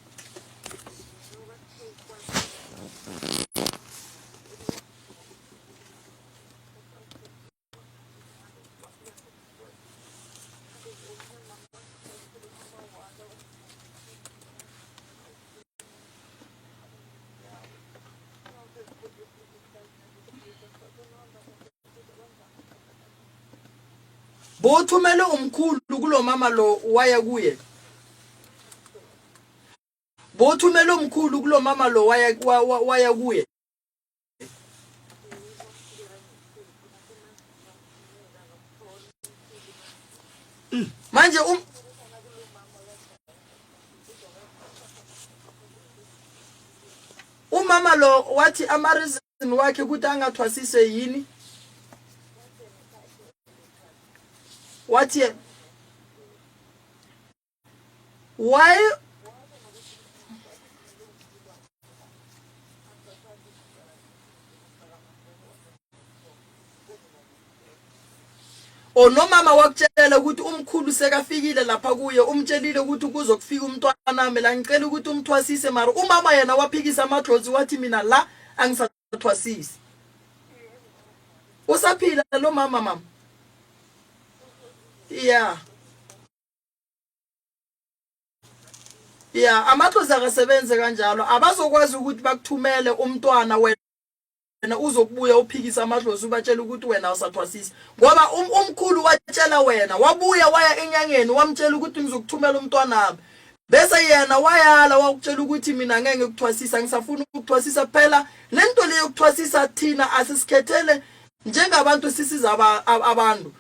Bothumele umkhulu kulo mama lo waya kuye. Bothumele umkhulu kulo mama lo waya waya kuye. Manje um Umama lo wathi ama reason wakhe ukuthi angathwasise yini? Wathi Why Or nomama wakutshela ukuthi umkhulu sekafikile lapha kuye umtshelile ukuthi kuzokufika umntwanami la ngicela ukuthi umthwasise mara umama yena waphikisa amadlozi wathi mina la angisathwasisi. Usaphila lo mama mama? Yeah. Yeah, amadlozi akasebenze kanjalo. Abazokwazi ukuthi bakuthumele umntwana wena wena uzokubuya uphikisa amadlozi ubatshela ukuthi wena awusathwasisi ngoba um, umkhulu watshela wena wabuya waya enyangeni wamtshela ukuthi ngizokuthumela umntwanami bese yena wayala wakutshela ukuthi mina ngeke ngikuthwasisa ngisafuna ukuthwasisa phela le nto le yokuthwasisa thina asisikhethele njengabantu sisiza abantu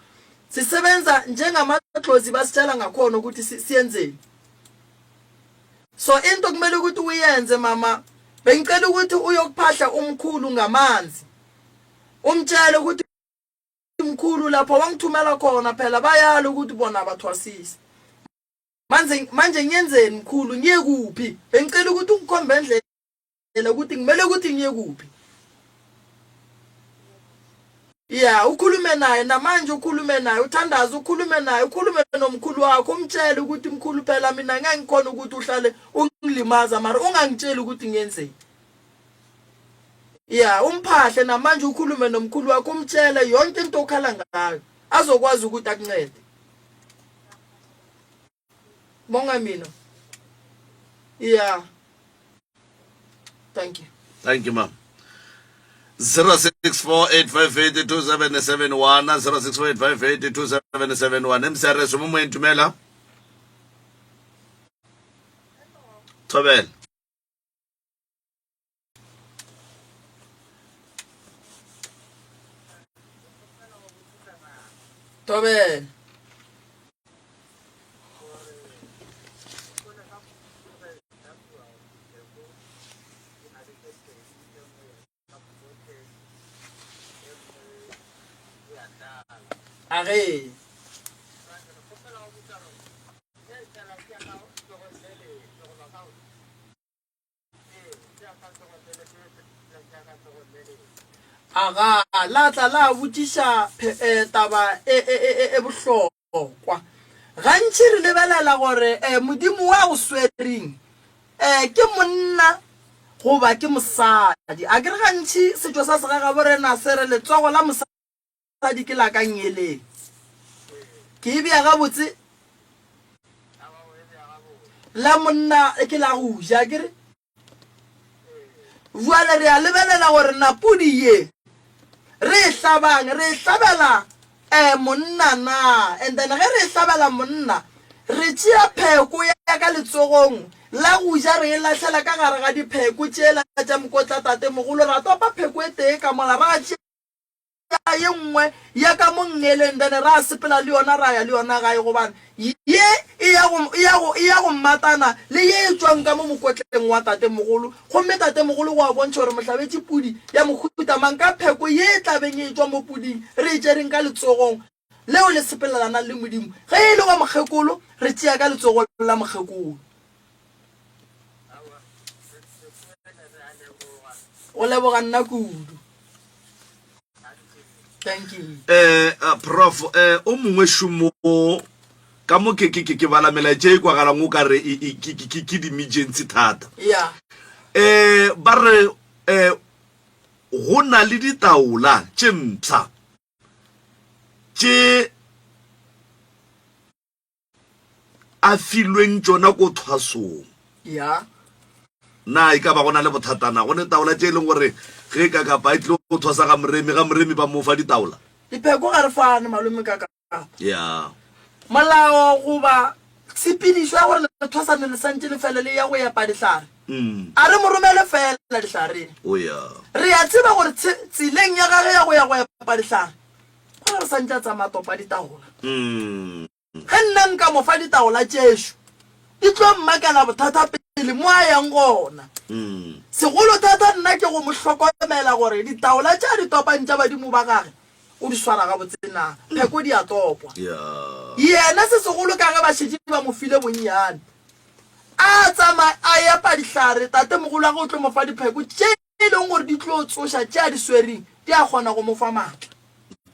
sisebenza njengamadlozi basitshela ngakhona ukuthi siyenzeni So into kumele ukuthi uyenze mama bengicela ukuthi uyokuphahla umkhulu ngamanzi umtshele ukuthi mkhulu lapho wangithumela khona phela bayala ukuthi bona abathwasisi manje manje ngiyenzeni mkhulu ngiye kuphi bengicela ukuthi ungikhombe indlela ukuthi ngimele ukuthi ngiye kuphi Ya, ukhulume naye namanje ukhulume naye uthandaze ukhulume naye ukhulume nomkhulu wakho umtshele ukuthi mkhulu phela mina ngeke ngikhona ukuthi uhlale ungilimaza mara ungangitsheli ukuthi ngiyenzeni. Ya, umphahle namanje ukhulume nomkhulu wakho umtshele yonke into okhala ngayo azokwazi ukuthi akuncede. Bonga mina. Yeah. Thank you. Thank you, ma'am. 0648582771 0648582771 MCRS mo moeng dumela. Thobela. Thobela. A re. Aga, la tla la botšiša eh, taba e, e, e, e, e bohlokwa. Gantši re lebelela gore eh, Modimo wa go swereng eh, ke monna goba ke mosadi. A ke re gantši setšo sa segagabo rena se re letsogo la mosadi ke la ka ngeleng. Ke e bea gabotse? La monna ke la go ja, ke re? Bjale re a lebelela gore na pudi ye re e hlabang re e hlabela um monna na, and then ge re e hlabela monna re tšea pheko ya ka letsogong la go ja re e lahlela ka gare ga dipheko tšela tša mokotla tatemogolo, ra topa pheko e tee ka mola ra tšea ye nngwe ya ka mo nngeleng then ra sepela le yona ra ya le yona gae gobane ye e ya go, e ya go, e ya go mmatana le ye e tšwang ka mo mokotleng wa tatemogolo. Gomme tatemogolo go a bontšha gore mohlabetše pudi ya mohuta mang ka pheko ye e tla beng e tšwa mo puding re e tšereng ka letsogong leo le sepelelanang le Modimo. Ge e le wa mokgekolo re tšea ka letsogong la mokgekolo. Go leboga nna kudu. Thank you. Eh, uh, prof eh, o mongwe šomo ka mo ke ke ke bala melaetša e kwagalang o ka re e, e, ke ke ke di-emergency thata Yeah. eh ba re eh go na le ditaola tše mpsha tše a filweng tšona ko thwasong. Ya. Na e ka ba go na le bothata na? Go ne taola tše e leng gore ge ka kapa e tlile go thwasa ga moremi, ga moremi ba mo fa ditaola? Dipheko ga re fane, malome ka kapa. Ya. Molao goba tshepedišo ya gore lethwasane le santše le fele le ya go epa dihlare, a re mo romele feela dihlareng. O ya. Re a tseba gore tseleng ya gage ya go ya go epa dihlare, go ra re santše a tsamaya topa ditaola. Ge nna nka mo fa ditaola tšešo, di tlo mmakela bothata pele mo a yang gona. Segolothata nna ke go mo hlokomela gore ditaola tše a di topang tša badimo ba gage o di swara gabotse na. Pheko di a topwa. Yena se segolo ka ge ba šetše ba mo file bonnyane, a tsamaya a epa dihlare, tatemogolo wa gagwe o tlo mo fa dipheko tše e leng gore di tlo tsoša tše a di swereng, di a kgona go mo fa maatla.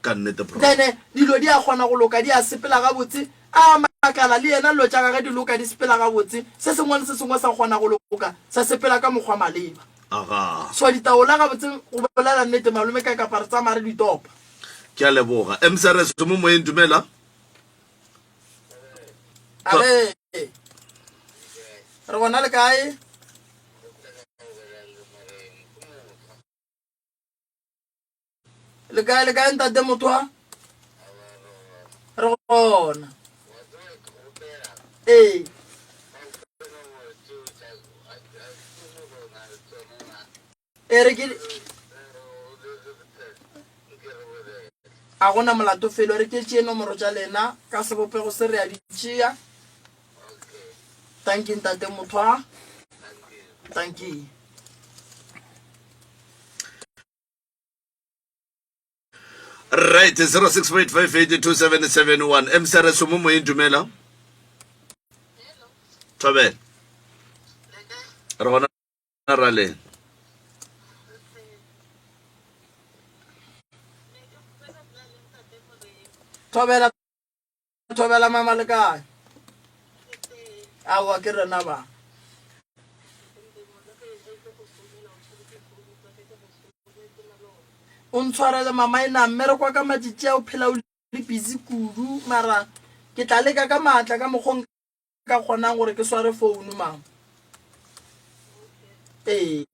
Ka nnete, Prof. Then dilo di a kgona go loka, di a sepela gabotse. A makala, le yena dilo tša gage di loka, di sepela gabotse. Se sengwe le se sengwe sa kgona go loka, sa sepela ka mokgwa maleba. Agaa. So ditaola gabotse, go bolela nnete, malome ka kapa re tsamaya re di topa. Ke a leboga. MCRS mo moyeng, dumela. Age, re gona le kae? Le kae, le kae ntate Mothwa? Re gona. Ee. E re ke a gona molato felo re ke tšee nomoro tša lena ka sebopego se re a di tšea. Thank you ntate Mothwa. Thank you. Right, 0685827771. MCRS mo moyeng dumela. Thobela. Re gona raleng. Thobela Thobela mama le kae? Aowa ke rena ba. O ntshwarele mama e na mmereko wa ka matšatši a o phela o le busy kudu mara ke tla leka ka maatla ka mokgwa o nka kgonang gore ke sware founu mama. Ee.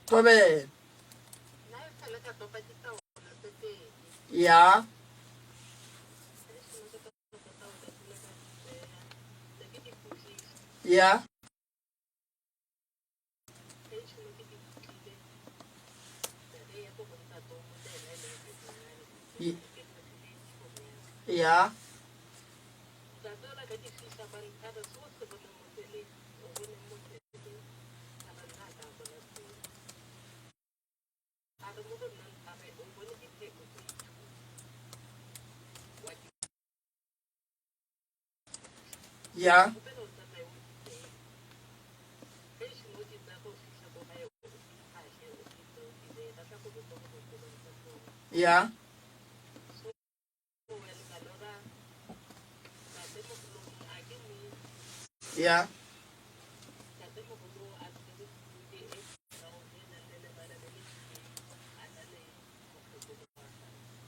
Thobela. Ya. Ya. Ya. Ya. Ya. Ya.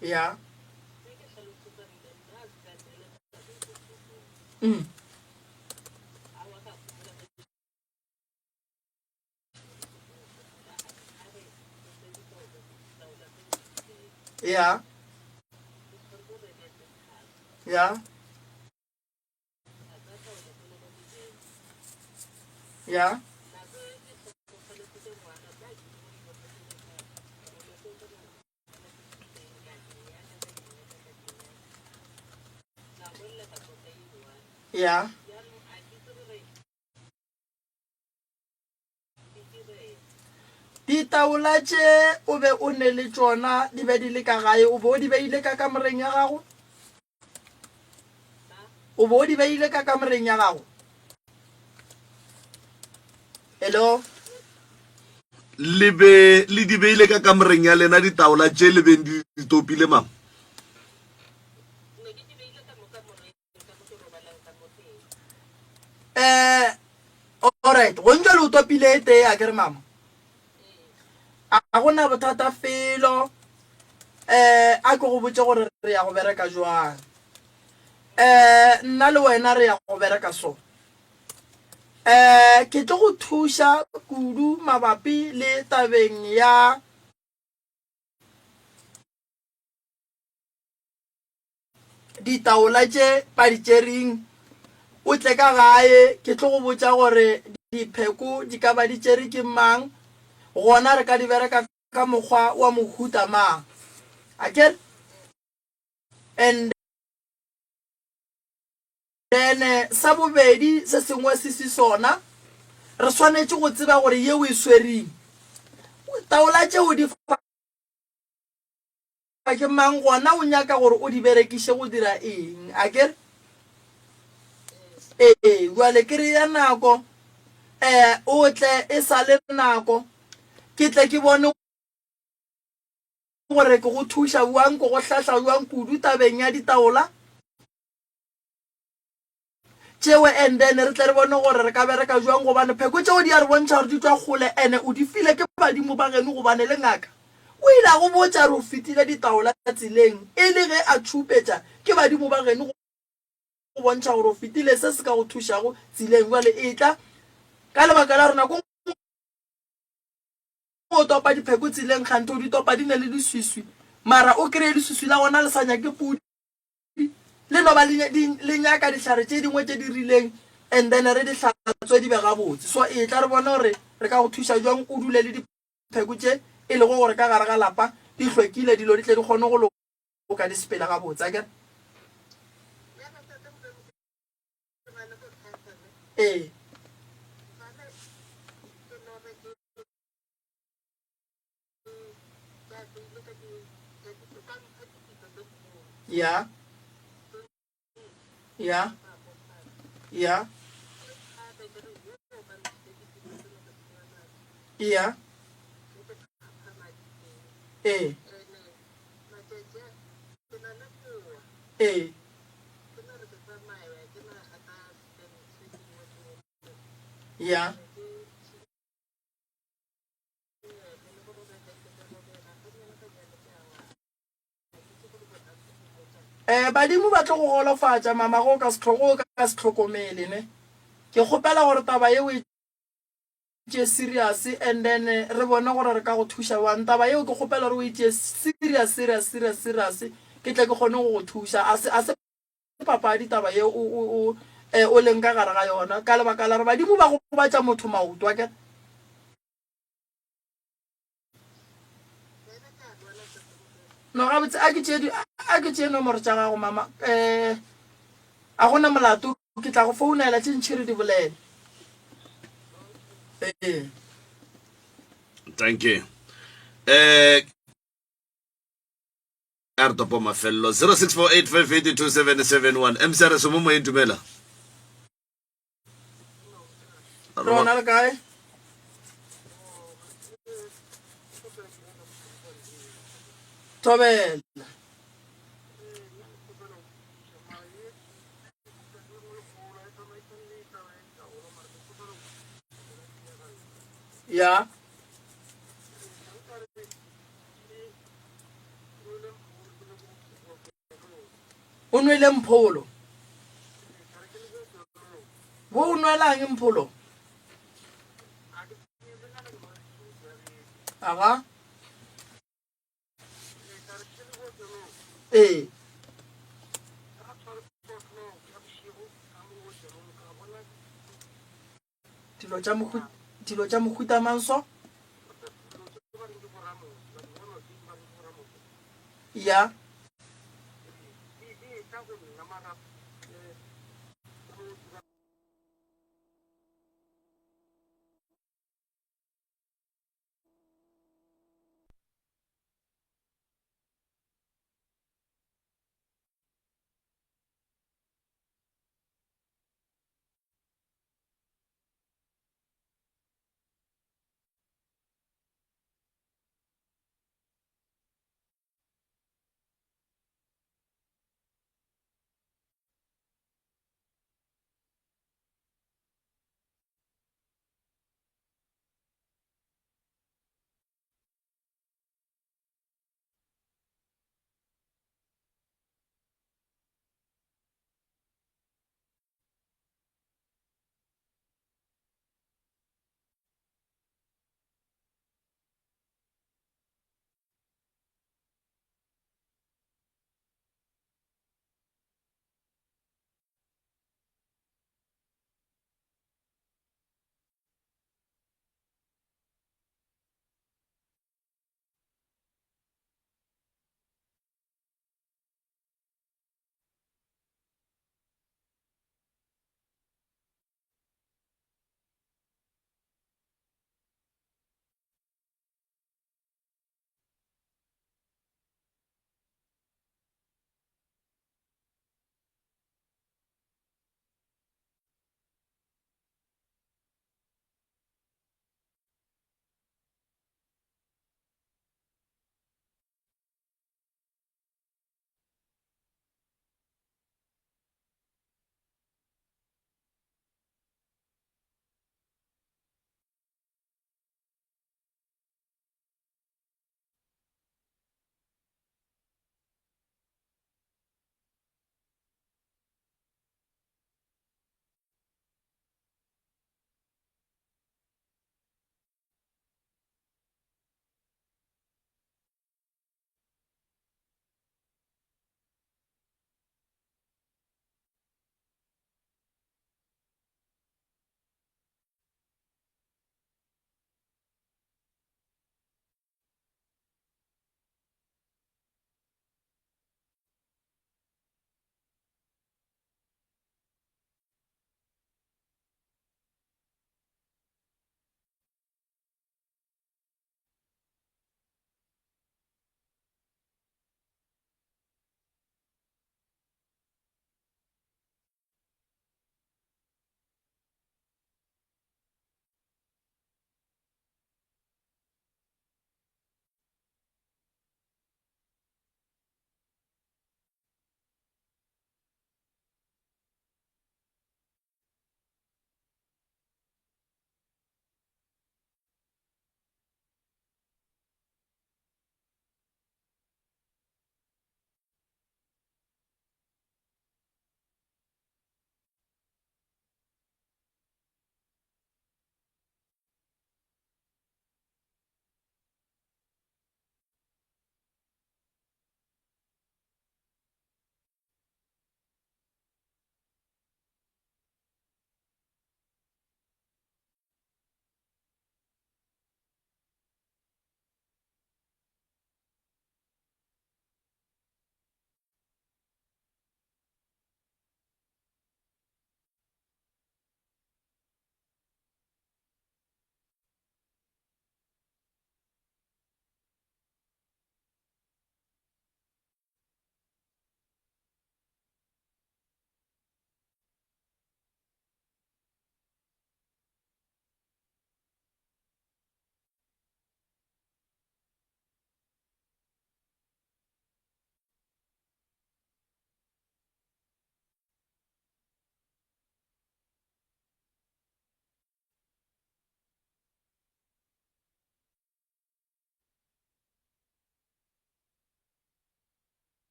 Ya. Mm. Ya. Ya. Ya. Ya. Ditaola tše o be o ne le tšona di be di le ka gae, o be o di beile ka kamoreng ya gago? O be o di beile ka kamoreng ya gago? Hello? Le be le di beile ka kamoreng ya lena ditaola tše le beng di di topile, mama? Eh, alright, go ntšwa le o topile e tee a kere mama? A go na bothata felo. Eh, a ke go botše gore re ya go bereka jwang. Eh, nna le wena re ya go bereka so. Eh, ke tlo go thuša kudu mabapi le tabeng ya Ditaola tše ba di tšering, o tle ka gae, ke tlo go botša gore dipheko di ka ba di tšere ke mang, gona re ka di bereka ka mokgwa wa mohuta mang. Akere? And then sa bobedi se sengwe se se sona, re swanetše go tseba gore yeo e swereng taola tšeo di fa Ke mang gona o nyaka gore o di berekiše go dira eng? Akere? Ee, bjale ke re ya nako, eh, o tle e sa le nako, ke tle ke bone. gore ke go thuša bjang, ke go hlahla bjang kudu tabeng ya ditaola tšeo and then re tle re bone gore re ka bereka bjang gobane pheko tšeo di a re bontšha gore di tšwa kgole ene o di file ke badimo ba geno gobane le ngaka o ile a go botša re o fetile ditaola tseleng e le ge a tšhupetša ke badimo ba geno go bontšha gore o fetile se se ka go thušago tseleng bjale etla ka lebaka la gore nako o topa dipheko tseleng kganthe o di topa di ne le leswiswi mara o kreye leswiswi la gona le sa nyake pudi le no ba le nyaka dihlare tše dingwe tše di rileng and then re di hlatswe di be gabotse. So etla re bone gore re ka go thuša jwang o dule le dipheko tše e lego gore ka gare ga lapa di hlwekile, dilo di tle di kgone go loka di sepele gabotse, akere? Ee. Ya. Ya. Ya. Ya. Ee. Ee. Ya. Eh, badimo ba tlo go golofatša mama go ka se go ka se hlokomele ne. Ke kgopela gore taba ye o e tšee serious and then re bone gore re ka go thuša bjang. Taba yeo ke kgopela gore o e tšee serious serious serious serious ke tle ke kgone go go thuša. A se a se papadi taba ye o o o eh, o leng ka gare ga yona ka lebaka la gore badimo ba gobatša motho maoto akere. No gabotse a ke tšee a ke tšee nomoro tša gago mama eh a gona molato ke tla go founela tše ntšhi re di bolele ee Thank you. Eh a re topo mafelelo 0648582771 MC re somo moyeng dumela. Re gona le kae? Thobela. Ya. O nwele mpholo. Bo o nwelang mpholo? Aga. Ee. Dilo tša mohuta dilo tša mohuta mang so? Ya.